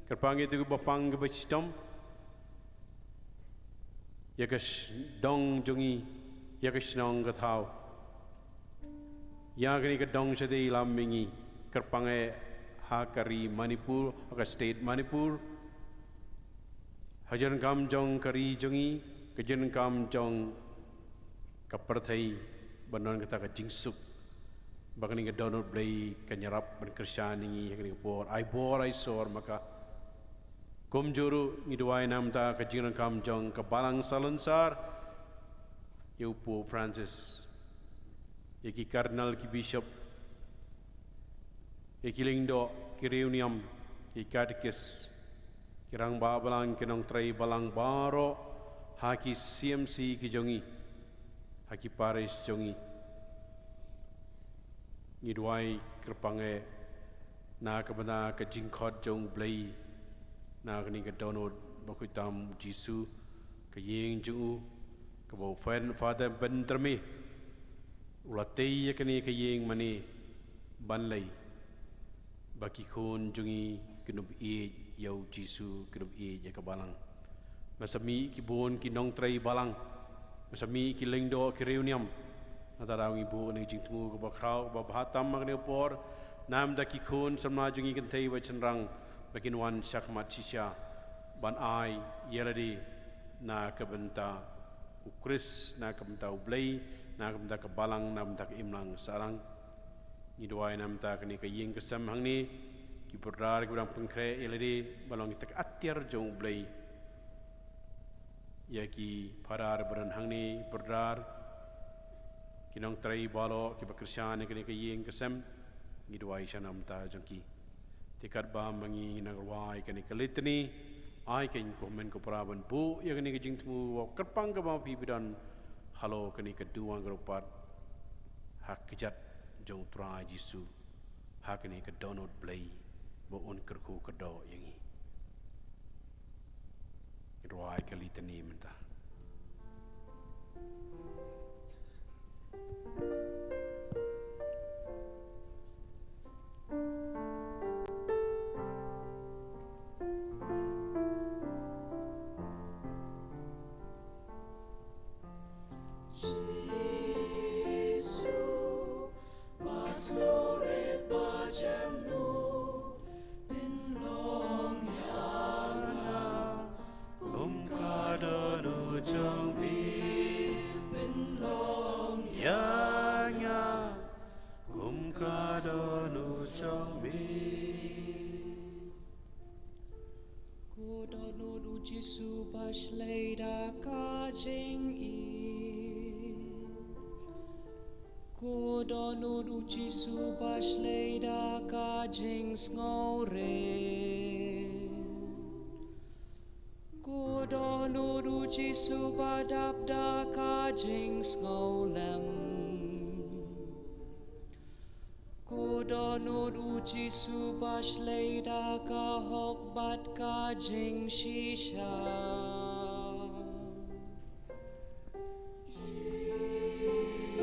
kyrpang ïa tu kiba pang kiba shitom, ïa ka sh-, dong jong ngi, ïa ka shnong ka thaw. Ïa kane ka dong shatei lam ma ngi, kyrpang eh ha ka ri Manipur, ha ka state Manipur. Ha jingdonkam jong ka ri jong ngi, ka jingdonkam jong ka pyrthei, ban don kata ka jingsuk. Ba kane ka dohnud Blei kan ïarap ban kyrshan ïa ngi ha kane ka por. Ai bor ai sor ma ka. Kumjuh ruh ngi duwai namar ka jingdonkam jong ka Balang Salonsar, ïa u Pope Francis, ïa ki Cardinal, ki Bishop, ïa ki Lyngdoh, ki Riewniam, ki Katekis, ki Rangbah Balang, ki Nongtrei Balang baroh ha ki C M C ki jong ngi, ha ki parish jong ngi. Ngi duwai kyrpang eh na ka bynta ka jingkhot jong U Blei, na kane ka dohnud bakhuid tam U Jisu, ka ïing jong u, kaba u Father Bentrame u la tei ïa kane ka ïing mane ban leit, ba ki khun jong ngi kin ïohi ïa U Jisu, kin ïohi ïa ka Balang. Ba sa mih ki bun ki Nongtrei Balang, ba sa mih ki Lyngdoh, ki Riewniam. Nangta daw ngi buh ïa kane ka jingthmu kaba khraw, kaba bha tam ha kane ka por, namar ki khun samla jong ngi kynthei bad shynrang, ba kin wan shakhmat shisha ban ai ïa lade na ka bynta U Khrist, na ka bynta U Blei, na ka bynta ka Balang, na ka bynta ka Imlang Sahlang. Ngi duwai namar kane ka ïing ka sem hangne, ki brother kiba dang pynkhreh ïa lade, ba long kita ka atiar jong U Blei. Ïa ki Father ba don hangne, brother, ki Nongtrei baroh kiba kyrshan ïa kane ka ïing ka sem, ngi duwai sha namar jong ki. Te katba ma ngi nang rwai kane ka litany, ai kein ko hynmen ko para ban buh ïa kane ka jingthmu, kyrpang kaba phi ba don halor kane ka duwan ka rupat, ha ka kjat jong U Trai Jisu, ha kane ka dohnud Blei, ba un kyrkhu kyrdoh ïa ngi. Rwai ka litany mynta. Jisu, ba sngewrit ba jemnud, pynlong ïa nga kum ka dohnud jong me, pynlong ïa nga kum ka dohnud jong me. Ko dohnud U Jisu ba shlei da ka jingïeit. Dohnud u Jisu ba shlei da ka jingsngewrit. Ko dohnud u Jisu ba dap da ka jingsngewlem. Ko dohnud u Jisu ba shlei da ka hok bad ka jingshisha.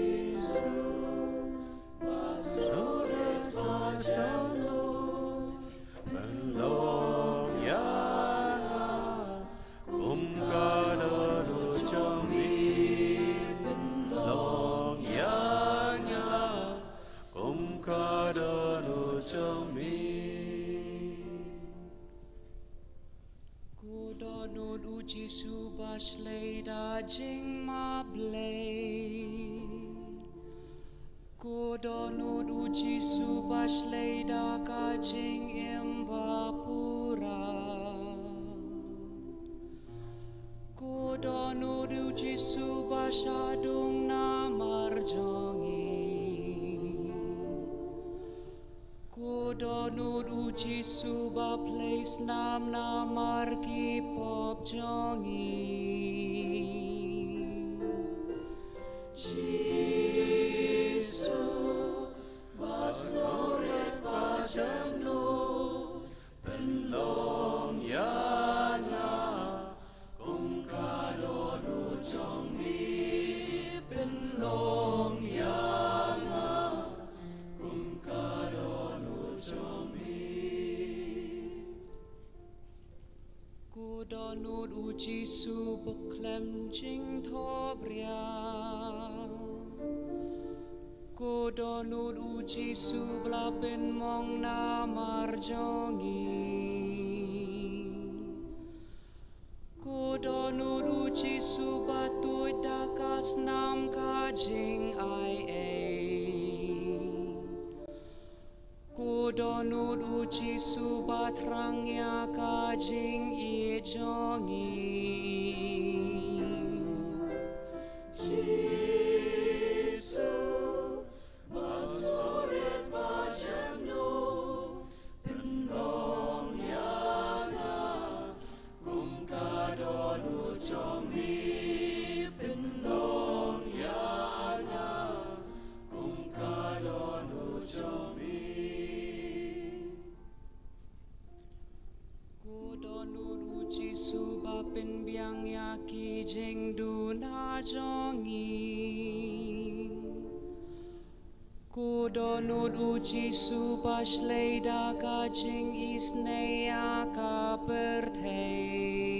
Jisu ba sngewrit ba jemnud, pynlong ïa nga kum ka dohnud jong me, pynlong ïa nga kum ka dohnud jong me. Ko dohnud u Jisu ba shlei da jingmablei. Ko dohnud u Jisu ba shlei da ka jingim ba pura. Ko dohnud u Jisu ba shah dung namar jong ngi. Ko dohnud u Jisu ba plie snam namar ki pop jong ngi. Jisu ba sngewrit ba jemnud, pynlong ïa nga kum ka dohnud jong me, pynlong ïa nga kum ka dohnud jong me. Ko dohnud u Jisu ba khlem jingthohbria. Ko dohnud u Jisu ba la pynmong namar jong ngi. Ko dohnud u Jisu ba tuid da ka snam ka jingai ei. Ko dohnud u Jisu ba thrang ïa ka jingïeit jong ngi. Jisu ba sngewrit ba jemnud, pynlong ïa nga kum ka dohnud jong me, pynlong ïa nga kum ka dohnud jong me. Ko dohnud u Jisu ba pynbiang ïa ki jingduna jong ngi. Ko dohnud u Jisu ba shlei da ka jingisynei ïa ka pyrthei.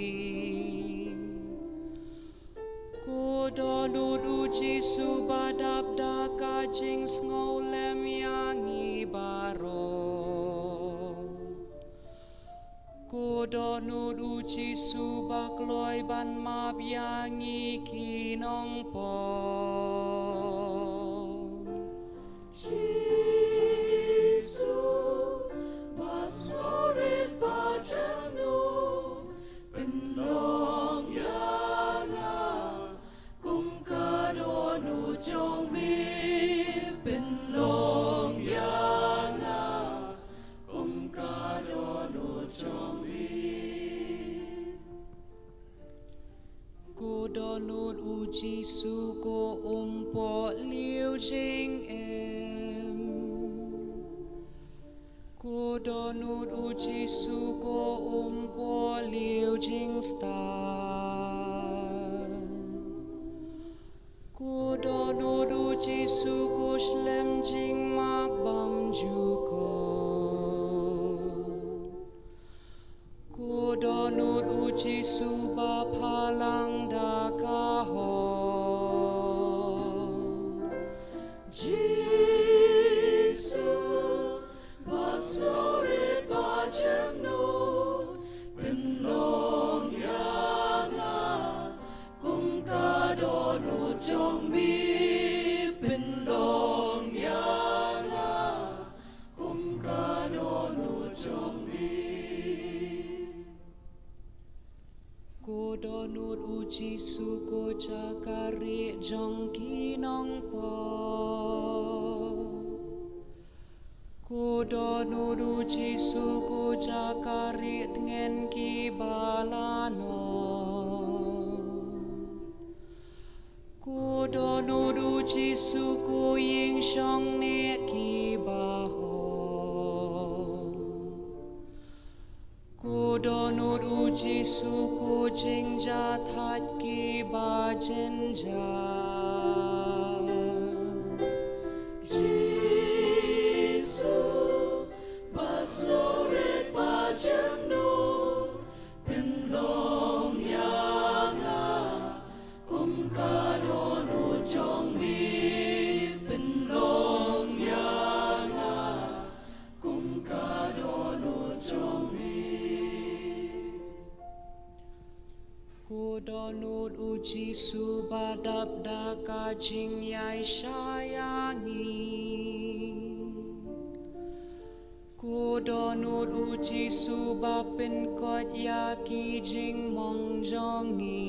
Ko dohnud u Jisu ba dap da ka jingsngewlem ïa ngi baroh. Ko dohnud u Jisu ba kloi ban map ïa ngi ki nongpop. Jisu ba sngewrit ba jemnud, pynlong ïa nga kum ka dohnud jong me, pynlong ïa nga kum ka dohnud jong me. Ko dohnud u Jisu ko um pohliew jingim. Ko dohnud u Jisu ko um pohliew jingstad. Ko dohnud u Jisu ko slem jingmap bymjukut. Ko dohnud u Jisu ba phalang da ka hok. Jisu ba sngewrit ba jemnud, pynlong ïa nga kum ka dohnud jong me, pynlong ïa nga kum ka dohnud jong me. Ko dohnud u Jisu ko jaka rieh jong ki nongpop. Ko dohnud u Jisu ko jaka rieh tngen ki ba la noh. Ko dohnud u Jisu ko ïing shong neh ki ba hok. Ko dohnud u Jisu ko jingjahthait ki ba jynjar. Jisu ba sngewrit ba jemnud, pynlong ïa nga kum ka dohnud jong me, pynlong ïa nga kum ka dohnud jong me. Ko dohnud u Jisu ba dap da ka jingïaishah ïa ngi. Ko dohnud u Jisu ba pynkoit ïa ki jingmong jong ngi.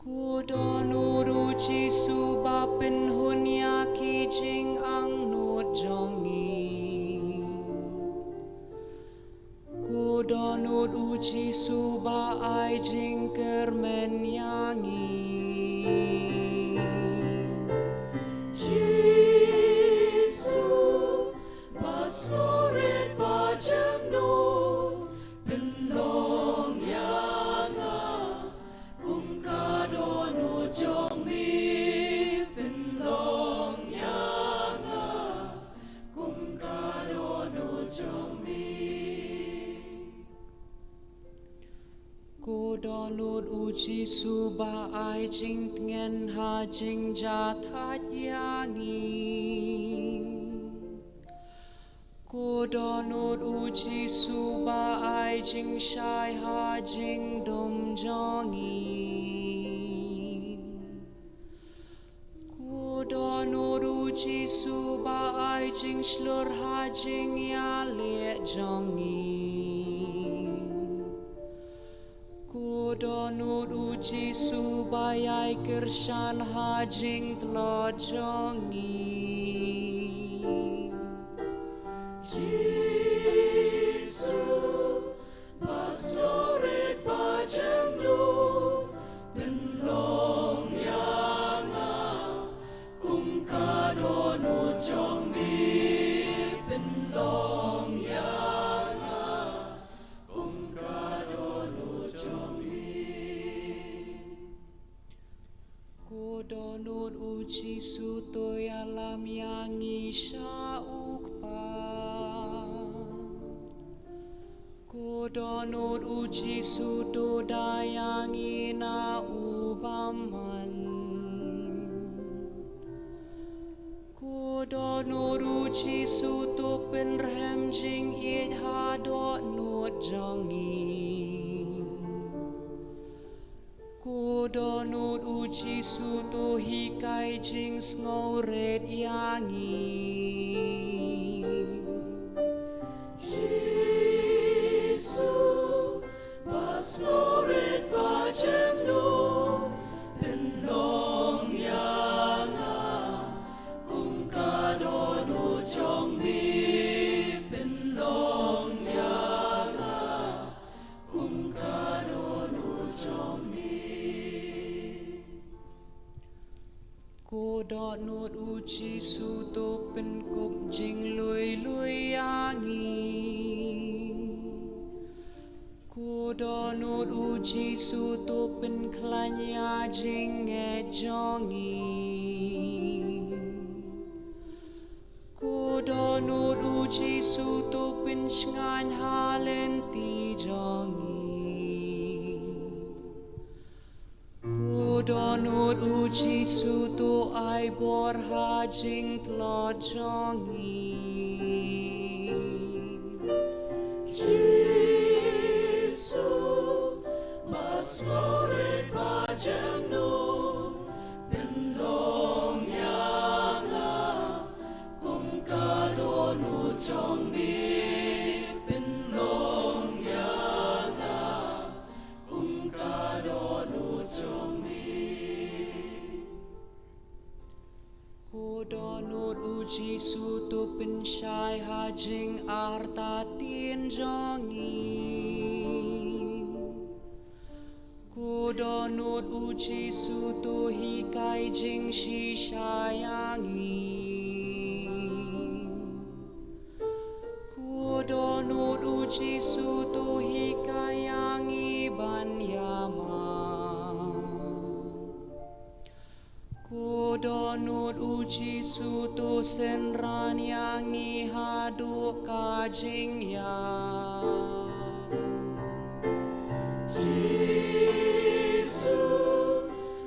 Ko dohnud u Jisu ba pynhun ïa ki jingangnud jong ngi. Ko dohnud u Jisu ba ai jingkyrmen ïa ngi. Jisu ba sngewrit ba jemnud, pynlong ïa nga kum ka dohnud jong me, pynlong ïa nga kum ka dohnud jong me. Ko dohnud u Jisu ba ai jingtngen ha jingjahthait ïa ngi. Ko dohnud u Jisu ba ai jingshai ha jingdum jong ngi. Ko dohnud u Jisu ba ai jingshlur ha jingïaleh jong ngi. Ko dohnud u Jisu ba ïai kyrshan ha jingtlot jong ngi. Jisu ba sngewrit ba jemnud, pynlong ïa nga kum ka dohnud jong me, pynlong ïa nga kum ka dohnud jong me. Ko dohnud u Jisu to ïalam ïa ngi sha u Kpa. Ko dohnud u Jisu to da ïa ngi na u bymman. Ko dohnud u Jisu to pynrhem jingïeit ha dohnud jong ngi. Ko dohnud u Jisu to hikai jingsngewrit ïa ngi. Jisu ba sngewrit ba jemnud, pynlong ïa nga kum ka dohnud jong me, pynlong ïa nga kum ka dohnud jong me. Ko dohnud u Jisu to pynkup jinglui lui ïa ngi. Ko dohnud u Jisu to pynkhlaiñ ïa jingngeit jong ngi. Ko dohnud u Jisu to pynshngaiñ ha lynti jong ngi. Ko dohnud u Jisu to ai bor ha jingtlot jong ngi. Jisu ba sngewrit ba jemnud, pynlong ïa nga kum ka dohnud jong me, pynlong ïa nga Jisu to pynshai ha jingartatien jong ngi. Ko Dohnud U Jisu to hikai jingshisha ïa ngi. Ko Dohnud U Jisu to hikai ïa ngi ban ïamap. Ko Dohnud U Jisu to synran ïa ngi haduh ka jingïap. Jisu,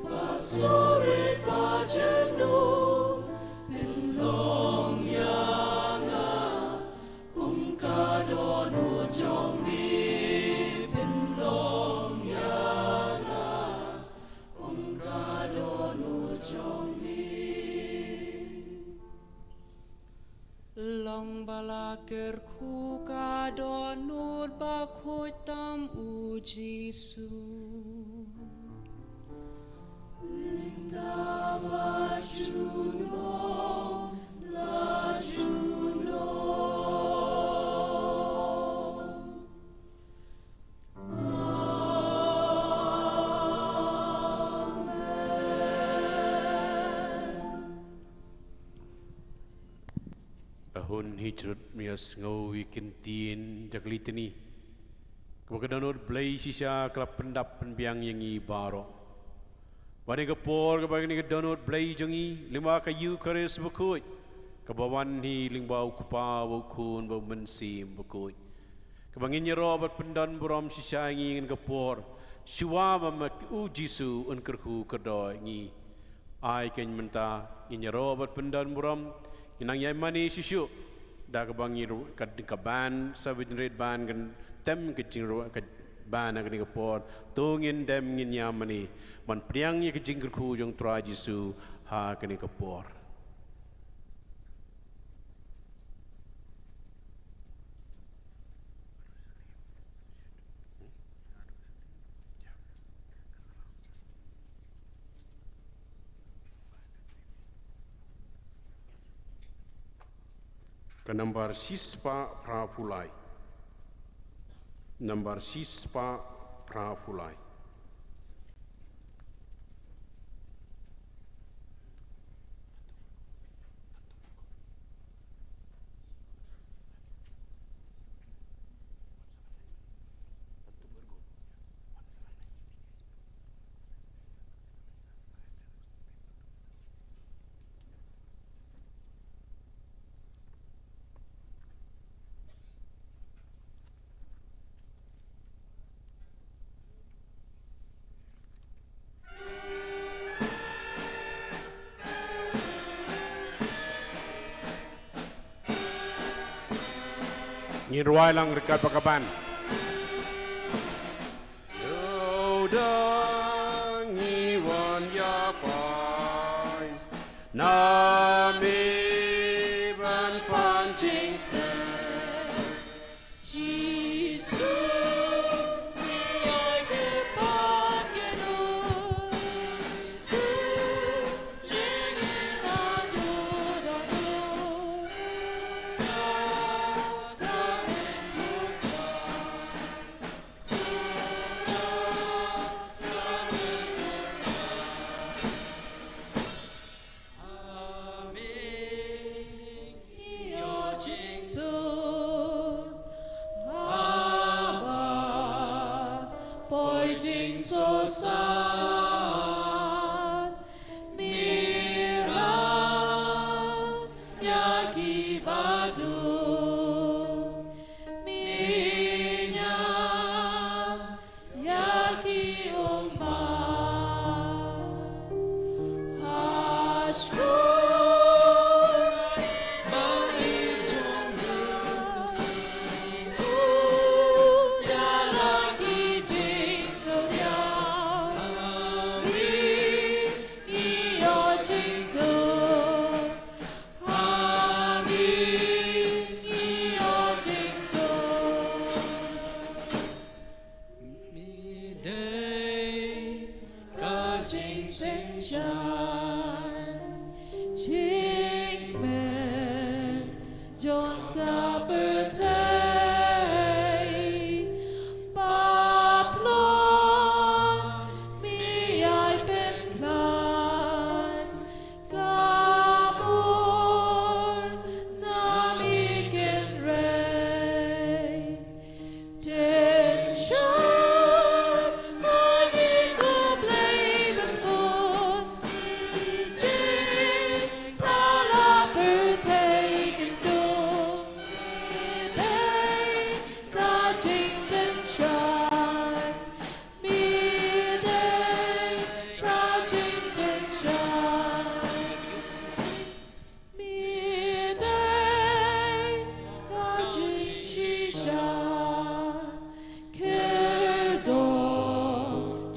ba sngewrit ba jynduh, pynlong ïa nga kum ka Dohnud jong me, pynlong ïa nga kum ka Dohnud jong me. Long ba la kyrkhu ka Dohnud Bakhuid tam U Jisu. Mynta bad junom la junom. Amen. Ahun hi jrut mia sngew wi kin tin da kli tini. Kaba ka Dohnud Blei shisha ka la pyndap pynbiang ïa ngi baroh. Ba ha kane ka por kaba ha kane ka Dohnud Blei jong ngi lyngba ka Eukharist bakhuid, kaba wan hi lyngba U Kpa, U Khun bad U Mynsiem Bakhuid, kaba ngin ïaroh bad pyndon burom shisha ïa ngi ha kane ka por, shuwa ba ma U Jisu un kyrkhu kyrdoh ïa ngi. Ai kein mynta ngin ïaroh bad pyndon burom, ngin nang ïai mane shuh shuh da kaba ngi ruh ka, ka band, Savage Red Band, kan tem ka jingruh ka band ha kane ka por. To ngin dem ngin ïa mane ban pdiang ïa ka jingkyrkhu jong U Trai Jisu ha kane ka por. Ka nambar shispah phra phew lai. Nambar shispah phra phew lai. Ngin rwai lang ryngkat bad ka band. Ïoh da ngi wan ïa phi na me ban pan jingsneng. Jisu, me ai ki pat ki ruh. Jisu, jingim naduh naduh. Sa ka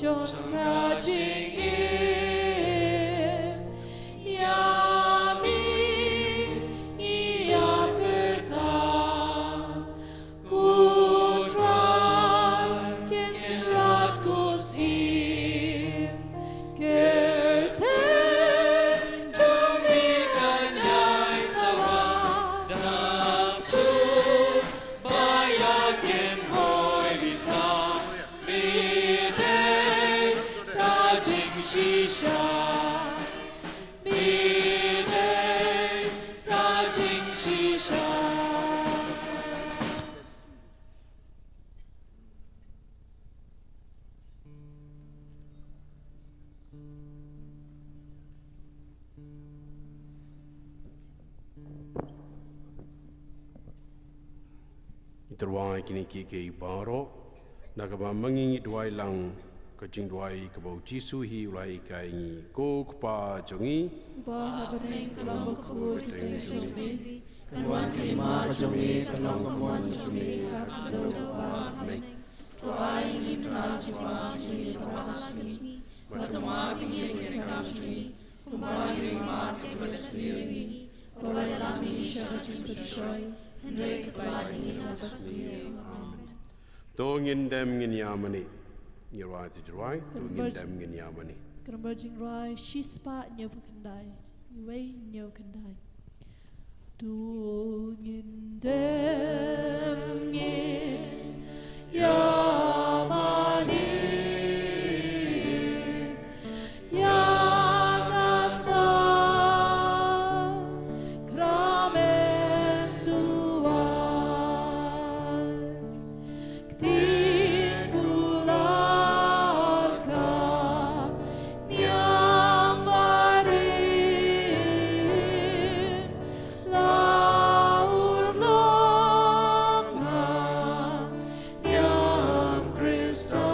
Jong ka jingim ïa me ngi ïa kyrteng, ko Trai Kynrad ko Syiem. Kyrteng jong me kan ïai sawa da suk ba ïa kynhoi bisa. Me dei ka jingshisha. Me dei ka jingshisha. Ngi tyrwa ïa kine kiei kiei baroh, na kaba ma ngi ngi duwai lang ka jingduwai kaba u Jisu hi u la hikai ïa ngi. Ko Kpa jong ngi, uba ha bneng, ka long bakhuid ka kyrteng jong me. Kan wan ka hima ka jong me, kan long ka mon jong me ha ka khyndew uba ha bneng. To ai ïa ngi mynta ka jingpynbna jong ngi kaba ha ka sngi, bad to map ïa ngi ïa ki ryngkam jong ngi, kumba ngi map ïa kiba sniew ïa ngi. Wat la lam ïa ngi sha ka jingpynshoi, hynrei to pynlait ïa ngi na ka sniew. Amen. To ngin dem ngin ïa mane. Ngi rwai te rwai, to ngin dem ngin ïa mane. Ka Nongbah Jingrwai shispah hynñiew phew khyndai. Wei hynñiew khyndai. To ngin dem ngin ïa mane ïa ka sakramen duwai. Ktien kular ka niam barim, la urlong ha niam Khristan.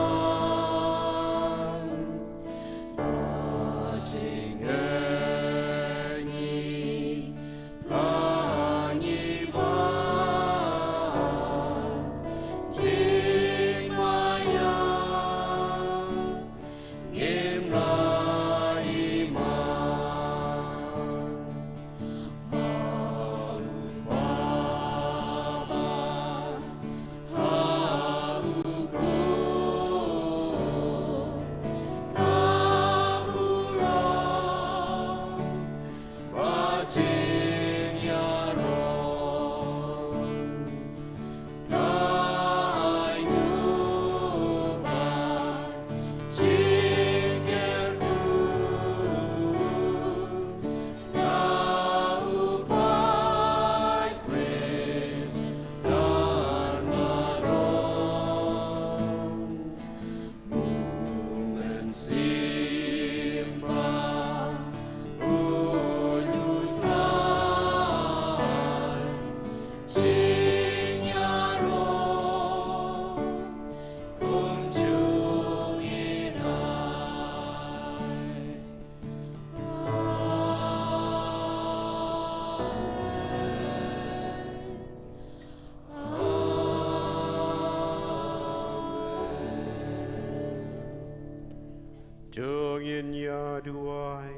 To ngin ïa duwai.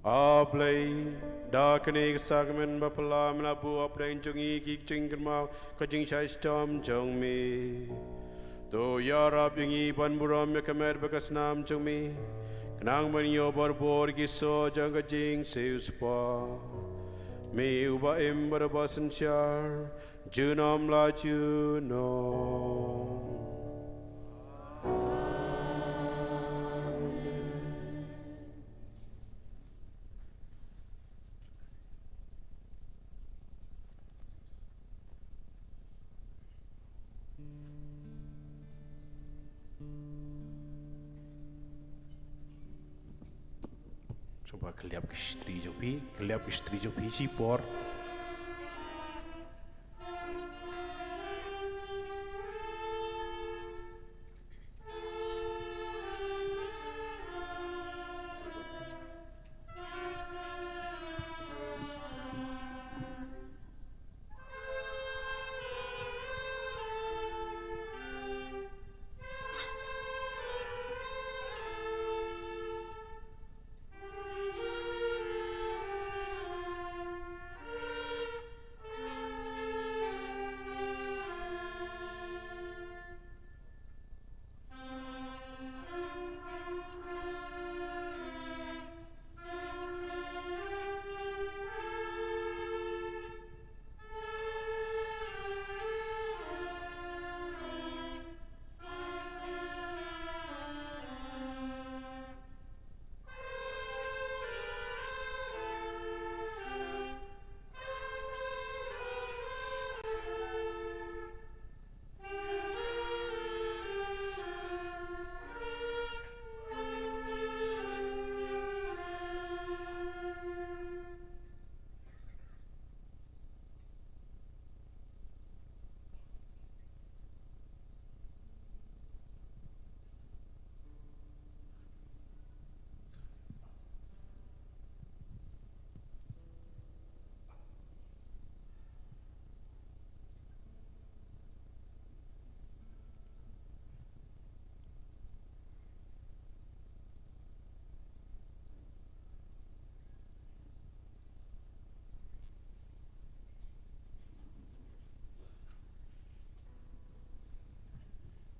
A Blei, da kane ka sakramen ba phylla me la buh hapdeng jong ngi ki jingkynmaw ka jingshaishitom jong me. To ïarap ïa ngi ban burom ïa ka met bad ka snam jong me, khnang ban ïoh barabor ki soh jong ka jingsiewspah. Me uba im bad uba synshar junom la junom. Sngewbha kylliap ki shatri jong phi, kylliap ki shatri jong phi shipor.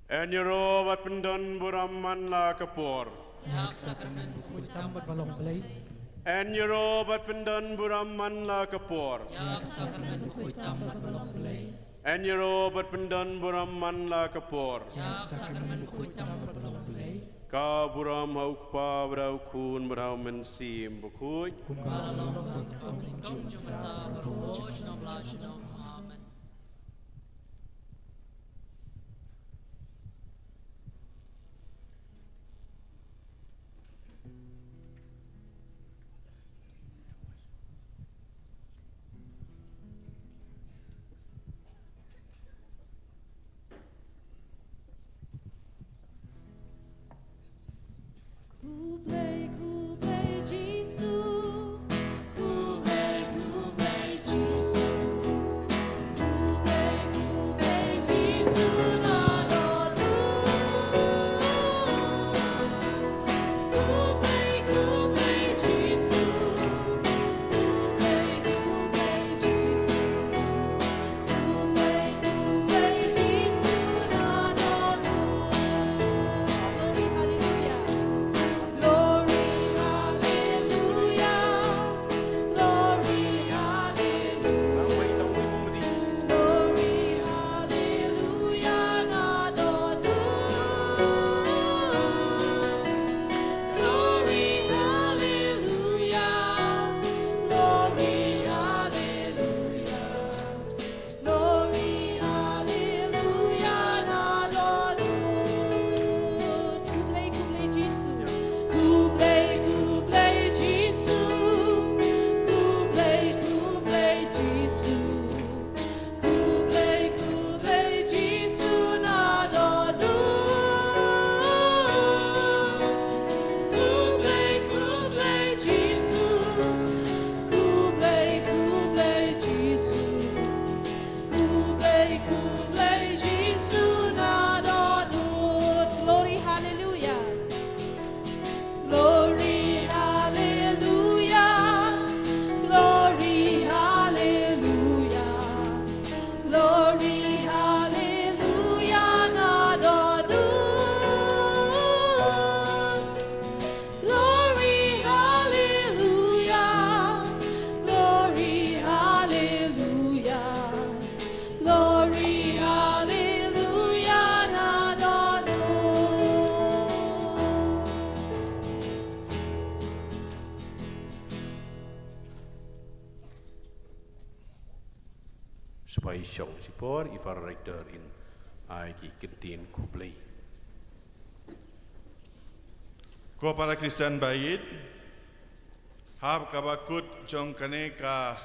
Yn ïaroh bad pyndon burom man la ka por. Ïa ka sakramen bakhuid tam bad ba long Blei. Yn ïaroh bad pyndon burom man la ka por. Ïa ka sakramen bakhuid tam bad ba long Blei. Yn ïaroh bad pyndon burom man la ka por. Ïa ka sakramen bakhuid tam bad ba long Blei. Ka burom ha u Kpa bad ha u Khun bad ha u Mynsiem Bakhuid. Kumba la long, kumba la long, kumba la long, kumba la long. Amen. Khublei, khublei Jisu. Khublei, khublei Jisu. Khublei, khublei Jisu na dohnud. Khublei, khublei Jisu. Khublei, khublei Jisu. Khublei, khublei Jisu na dohnud. Glory, hallelujah. Glory, hallelujah. Glory, hallelujah. Glory, hallelujah na dohnud. Glory, hallelujah. Glory, hallelujah. Glory, hallelujah na dohnud. Khublei, khublei Jisu. Khublei, khublei Jisu. Khublei, khublei Jisu. Khublei, khublei Jisu na dohnud. Khublei, khublei Jisu. Khublei, khublei Jisu. Khublei, khublei Jisu na dohnud. Glory, hallelujah. Glory, hallelujah. Glory, hallelujah. Glory, hallelujah na dohnud. Glory, hallelujah. Glory, hallelujah. Glory, hallelujah na dohnud. Shu pynshong shipor, i Father Rector in ai ki kyntien khublei. Ko para Khristan ba ïeit, ha kaba kut jong kane ka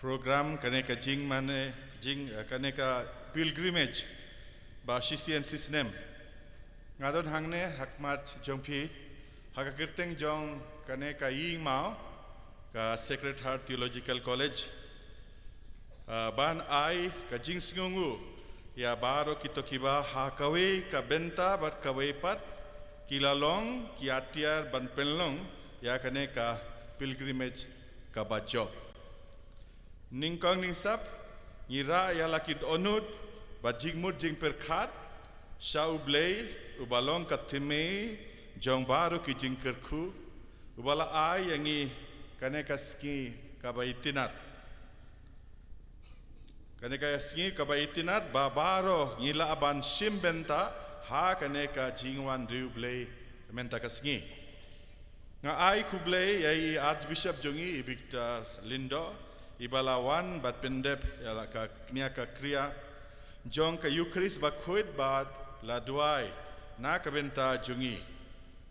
program, kane ka jingmane, jing, eh, kane ka pilgrimage ba shisien shisnem. Nga don hangne ha khmat jong phi, ha ka kyrteng jong kane ka ïing maw, ka Sacred Heart Theological College. Ah, ban ai ka jingsngewnguh ïa baroh kito kiba ha kawei ka bynta bad kawei pat ki la long ki atiar ban pynlong ïa kane ka pilgrimage kaba jop. Nyngkong nyngsap, ngi rah ïa la ki dohnud bad jingmut jingpyrkhat sha U Blei uba long ka thymmei jong baroh ki jingkyrkhu, uba la ai ïa ngi kane ka sngi kaba itynnad. Kane ka sngi kaba itynnad ba baroh ngi lah ban shim bynta ha kane ka jingwan riewblei mynta ka sngi. Nga ai khublei ïa i Archbishop jong ngi, i Victor Lyngdoh, iba la wan bad pyndep ïa la ka kñia ka kria jong ka Eucharist bakhuid bad la duwai na ka bynta jong ngi.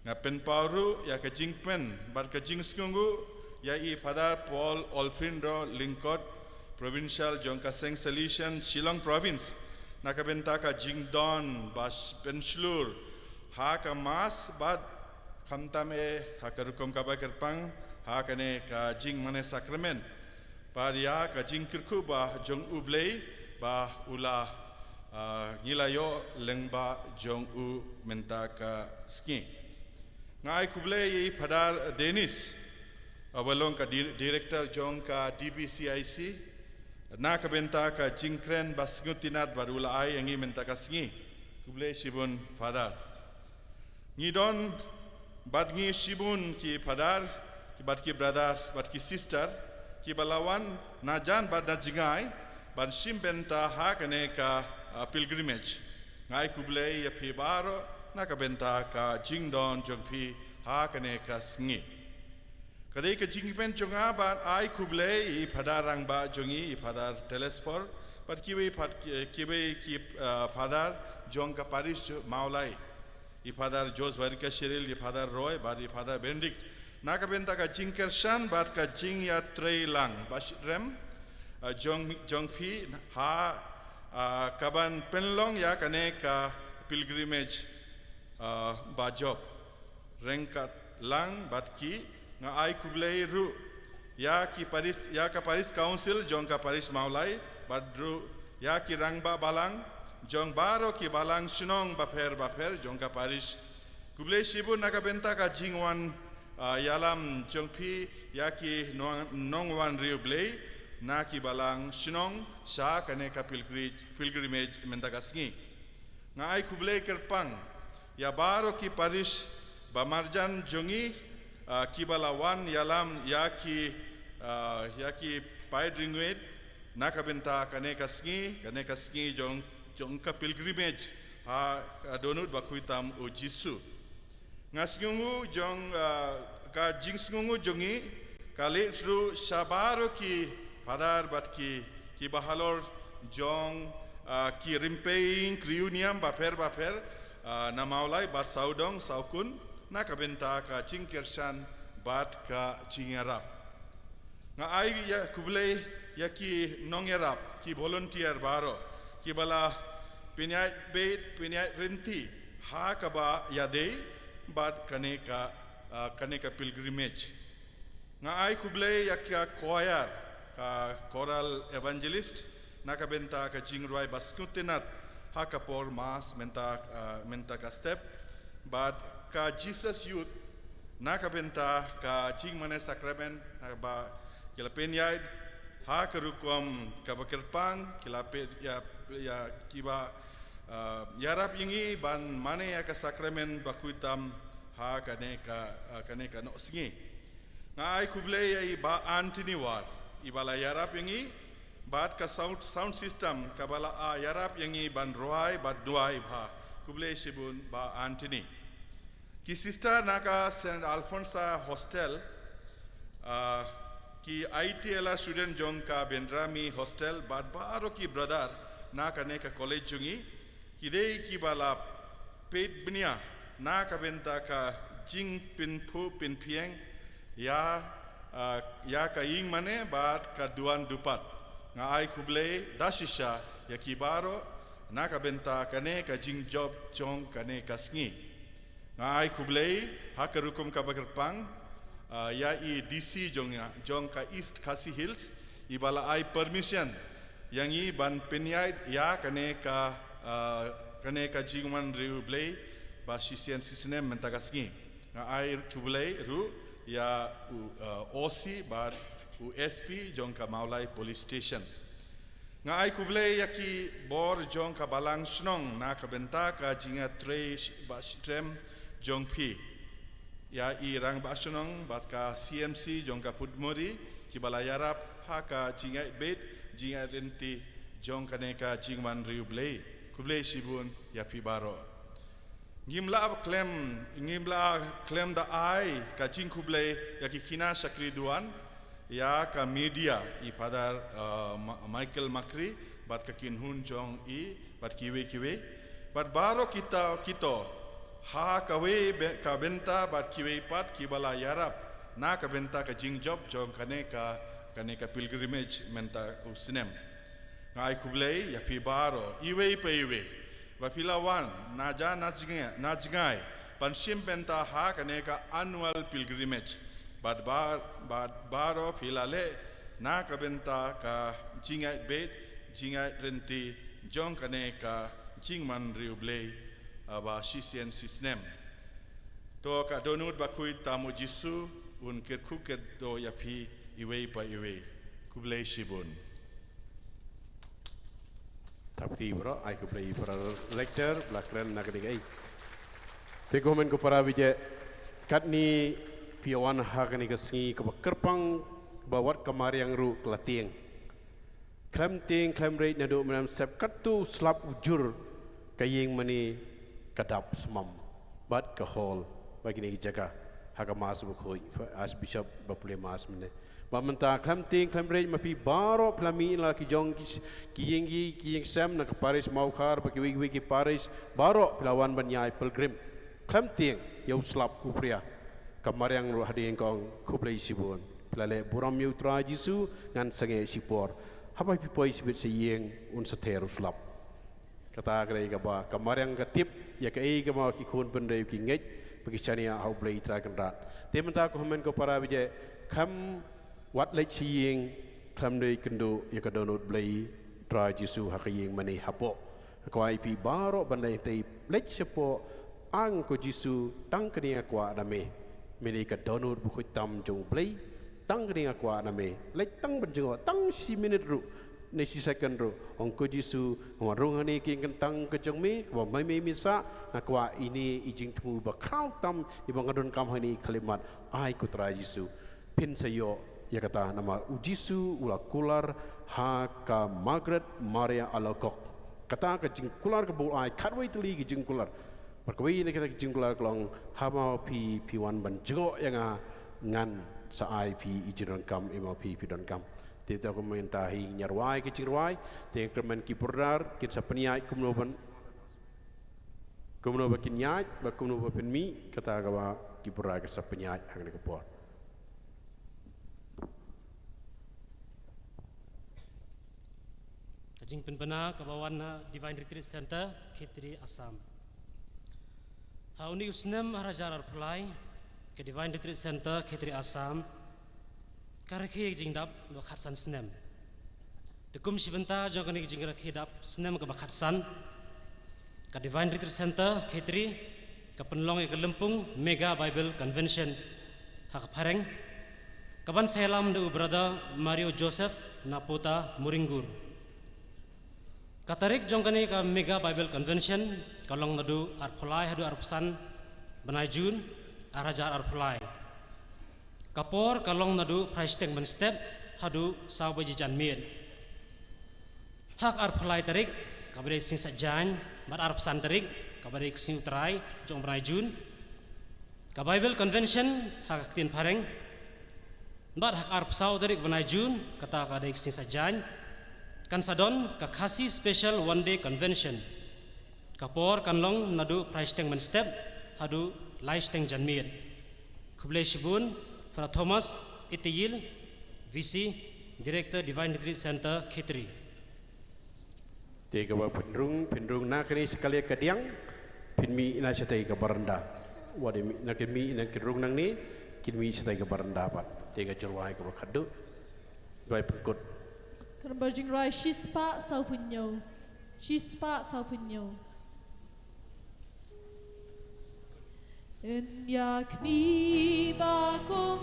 Nga pynpaw ruh ïa ka jingkmen bad ka jingsngewnguh ïa i Father Paul Olphrindo Lyngkot, Provincial jong ka Seng Salesian Shillong Province, na ka bynta ka jingdon ba sh-, pynshlur ha ka Mass bad khamtam eh ha ka rukom kaba kyrpang ha kane ka jingmane sakramen. Bad ïa ka jingkyrkhu ba jong U Blei ba u la, ah, ngi la ïoh lyngba jong u mynta ka sngi. Nga ai khublei ïa i Father Dennis, ah, uba long ka di-, director jong ka D B C I C, na ka bynta ka jingkren ba sngewtynnad ba u la ai ïa ngi mynta ka sngi. Khublei shibun, Father. Ngi don bad ngi shibun ki Father, ki bad ki brother, bad ki sister, kiba la wan na jan bad na jngai, ban shim bynta ha kane ka, ah, pilgrimage. Nga ai khublei ïa phi baroh, na ka bynta ka jingdon jong phi ha kane ka sngi. Ka dei ka jingkmen jong nga ban ai khublei ïa i Father Rangbah jong ngi, i Father Telesphore, bad kiwei pat, ki, kiwei ki, ah, Father jong ka parish Mawlai. I Father George Barika Shiril, i Father Roy, bad i Father Benedict. Na ka bynta ka jingkyrshan, bad ka jingïatreilang, ba shitrhem, ah, jong, jong phi, ha, ah, kaban pynlong ïa kane ka pilgrimage, ah, ba jop. Ryngkat lang bad ki, nga ai khublei ruh ïa ki parish, ïa ka parish council jong ka parish Mawlai, bad ruh ïa ki rangbah balang jong baroh ki balang shnong bapher bapher jong ka parish. Khublei shibun na ka bynta ka jingwan, ah, ïalam jong phi ïa ki nong, nongwan riewblei na ki balang shnong sha kane ka pilgri-, pilgrimage mynta ka sngi. Nga ai khublei kyrpang ïa baroh ki parish ba marjan jong ngi, ah, kiba la wan ïalam ïa ki, ah, ïa ki paid riewngeit na ka bynta kane ka sngi, kane ka sngi jong, jong ka pilgrimage ha, ha Dohnud Bakhuid Tam U Jisu. Nga sngewnguh jong, ah, ka jingsngewnguh jong ngi ka leit ruh sha baroh ki Father bad ki, kiba halor jong, ah, ki rympei ïing ki riewniam bapher bapher, ah, na Mawlai bad sawdong sawkun, na ka bynta ka jingkyrshan bad ka jingïarap. Nga ai ïa khublei ïa ki nongïarap, ki volunteer baroh, kiba la pynïaid beit, pynïaid rynti ha kaba ïadei bad kane ka, ah, kane ka pilgrimage. Nga ai khublei ïa ka choir, ka choral evangelist, na ka bynta ka jingrwai ba sngewtynnat ha ka por Mass mynta, ah, mynta ka step, bad ka Jesus Youth, na ka bynta ka jingmane sakramen, na ba ki la pynïaid ha ka rukom kaba kyrpang, ki la pyn-, ïa, ïa kiba, ah, ïarap ïa ngi ban mane ïa ka sakramen bakhuid tam ha kane ka, ah, kane ka nongsngi. Nga ai khublei ïa i Bah Anthony War, iba la ïarap ïa ngi bad ka sound, sound system kaba la, ah, ïarap ïa ngi ban rwai bad duwai bha. Khublei shibun Bah Anthony. Ki sister na ka Saint Alphonsa Hostel, ah, ki I T L R student jong ka Benrami Hostel, bad baroh ki brother na kane ka college jong ngi, ki dei kiba la peit bniah na ka bynta ka jingpynphuh pynphieng ïa, ah, ïa ka ïing mane bad ka duwan dupat. Nga ai khublei da shisha ïa ki baroh na ka bynta kane ka jingjop jong kane ka sngi. Nga ai khublei ha ka rukom kaba kyrpang, ah, ïa i D C jong, jong ka East Khasi Hills, iba la ai permission ïa ngi ban pynïaid ïa kane ka, ah, kane ka jingwan riewblei ba shisien shisnem mynta ka sngi. Nga ai khublei ruh ïa u, ah, O C bad u S P jong ka Mawlai Police Station. Nga ai khublei ïa ki bor jong ka balang shnong na ka bynta ka jingïatrei shi-, ba shitrhem jong phi. Ïa i rangbah shnong bad ka C M C jong ka Phuddmori, kiba la ïarap ha ka jingïaid beit, jingïaid rynti jong kane ka jingwan riewblei. Khublei shibun ïa phi baroh. Ngim lah khlem, ngim lah khlem da ai ka jingkhublei ïa ki khynnah shakri duwan, ïa ka media, i Father, uh, Ma-, Michael Makri, bad ka kynhun jong i, bad kiwei kiwei. Bad baroh kita, kito, ha kawei be-, ka bynta, bad kiwei pat kiba la ïarap na ka bynta ka jingjop jong kane ka, kane ka pilgrimage mynta u snem. Nga ai khublei ïa phi baroh, iwei pa iwei, ba phi la wan na jan na jngai, na jngai ban shim bynta ha kane ka annual pilgrimage. Bad ba-, bad baroh phi la leh na ka bynta ka jingïaid beit, jingïaid rynti jong kane ka jingwan riewblei, ah, ba shisien shisnem. To ka Dohnud Bakhuid Tam U Jisu un kyrkhu kyrdoh ïa phi iwei pa iwei. Khublei shibun. Phi baroh, ai khublei para lector ba la kren na kane kaei. Te ko hynmen ko para, bad katne phi wan ha kane ka sngi kaba kyrpang, ba wat ka mariang ruh ka la tieng. Khlem tieng khlem reit naduh mynstep, katto slap u jur, ka ïing mane ka dap smam bad ka hall, bad kine ki jaka ha ka Mass bakhuid, Archbishop ba pule Mass mynne. Bad mynta khlem tieng khlem reit, ma phi baroh phi la mih na la ki jong ki, ki ïing ki, ki ïing sem na ka parish Mawkhar bad kiwei kiwei ki parish, baroh phi la wan ban ïaid pilgrim. Khlem tieng ïa u slap u phria. Ka mariang ruh hadien ka ong khublei shibun. Phi la leh burom ïa u Trai Jisu, ngan sangeh shipor. Haba phi poi shibit sha ïing, un sa ther u slap. Kata ka dei kaba ka mariang ka tip ïa kaei kaba ki khun bynriew ki ngeit bad ki shaniah ha U Blei Trai Kynrad. Te mynta ko hynmen ko para, bad khlem wat leit sha ïing khlem da ïakynduh ïa ka dohnud Blei Trai Jisu ha ka ïing mane hapoh. Kwah ïa phi baroh ban leit, te leit shapoh, ong ko Jisu, tang kane nga kwah na me. Me dei ka dohnud bakhuid tam jong U Blei. Tang kane nga kwah na me. Leit tang ban jngoh, tang shi minit ruh ne shi second ruh. Ong ko Jisu, nga wan rung hangne ha ka ïing kyntang ka jong me, kaba me me me sah, nga kwah ine i jingthmu ba khraw tam iba nga donkam hangne, i khyllipmat. Ai ko Trai Jisu, phin sa ïoh ïa kata namar u Jisu u la kular ha ka Margaret Maria Alacoque. Kata ka jingkular kaba u ai, khatwei tylli ki jingkular. Bad kawei na kita ki jingkular ka long, haba phi, phi wan ban jngoh ïa nga, ngan sa ai phi i jingdonkam iba ma phi phi donkam. Te to kumne mynta hi ngin ïa rwai ki jingrwai, te kyrmen ki brother kin sa pynïaid kumno ban, kumno ba kin ïaid bad kumno ba pynmih, kata kaba ki brother kin sa pynïaid ha kane ka por. Ka jingpynbna kaba wan na Divine Retreat Center, Khetri, Assam. Ha une u snem ar hajar arphew lai, ka Divine Retreat Center, Khetri, Assam, ka rakhe ka jingdap ba khatsan snem. Te kum shi bynta jong kane ka jingrakhe dap snem kaba khatsan, ka Divine Retreat Center, Khetri, ka pynlong ïa ka lympung Mega Bible Convention ha ka phareng, kaban sa ïalam da u Brother Mario Joseph na Pota, Muringur. Ka tarik jong kane ka Mega Bible Convention ka long naduh arphew lai haduh arphew san bnai June, ar hajar arphew lai. Ka por ka long naduh phra shiteng mynstep haduh saw baje janmiet. Ha ka arphew lai tarik, kaba dei ka sngi Saitjaiñ, bad arphew san tarik, kaba dei ka sngi U Trai jong u bnai June, ka Bible Convention ha ka ktien phareng. Bad ha ka arphew saw tarik bnai June, kata ka dei ka sngi Saitjaiñ, kan sa don ka Khasi Special One Day Convention. Ka por kan long naduh phra shiteng mynstep haduh lai shiteng janmiet. Khublei shibun, Father Thomas Iteyil, V C, Director, Divine Retreat Center, Khetri. Te kaba phin rung, phin rung na kane sha ka liang kadiang, phin mih na shatei ka baranda. Wat ïa mih, na kin mih, na kin rung nangne, kin mih shatei ka baranda pat. Te ka jingrwai kaba khatduh. Rwai pynkut. Ka nombar jingrwai shispah sawphew hynñiew. Shispah sawphew hynñiew. Yn ïa khmih ba kum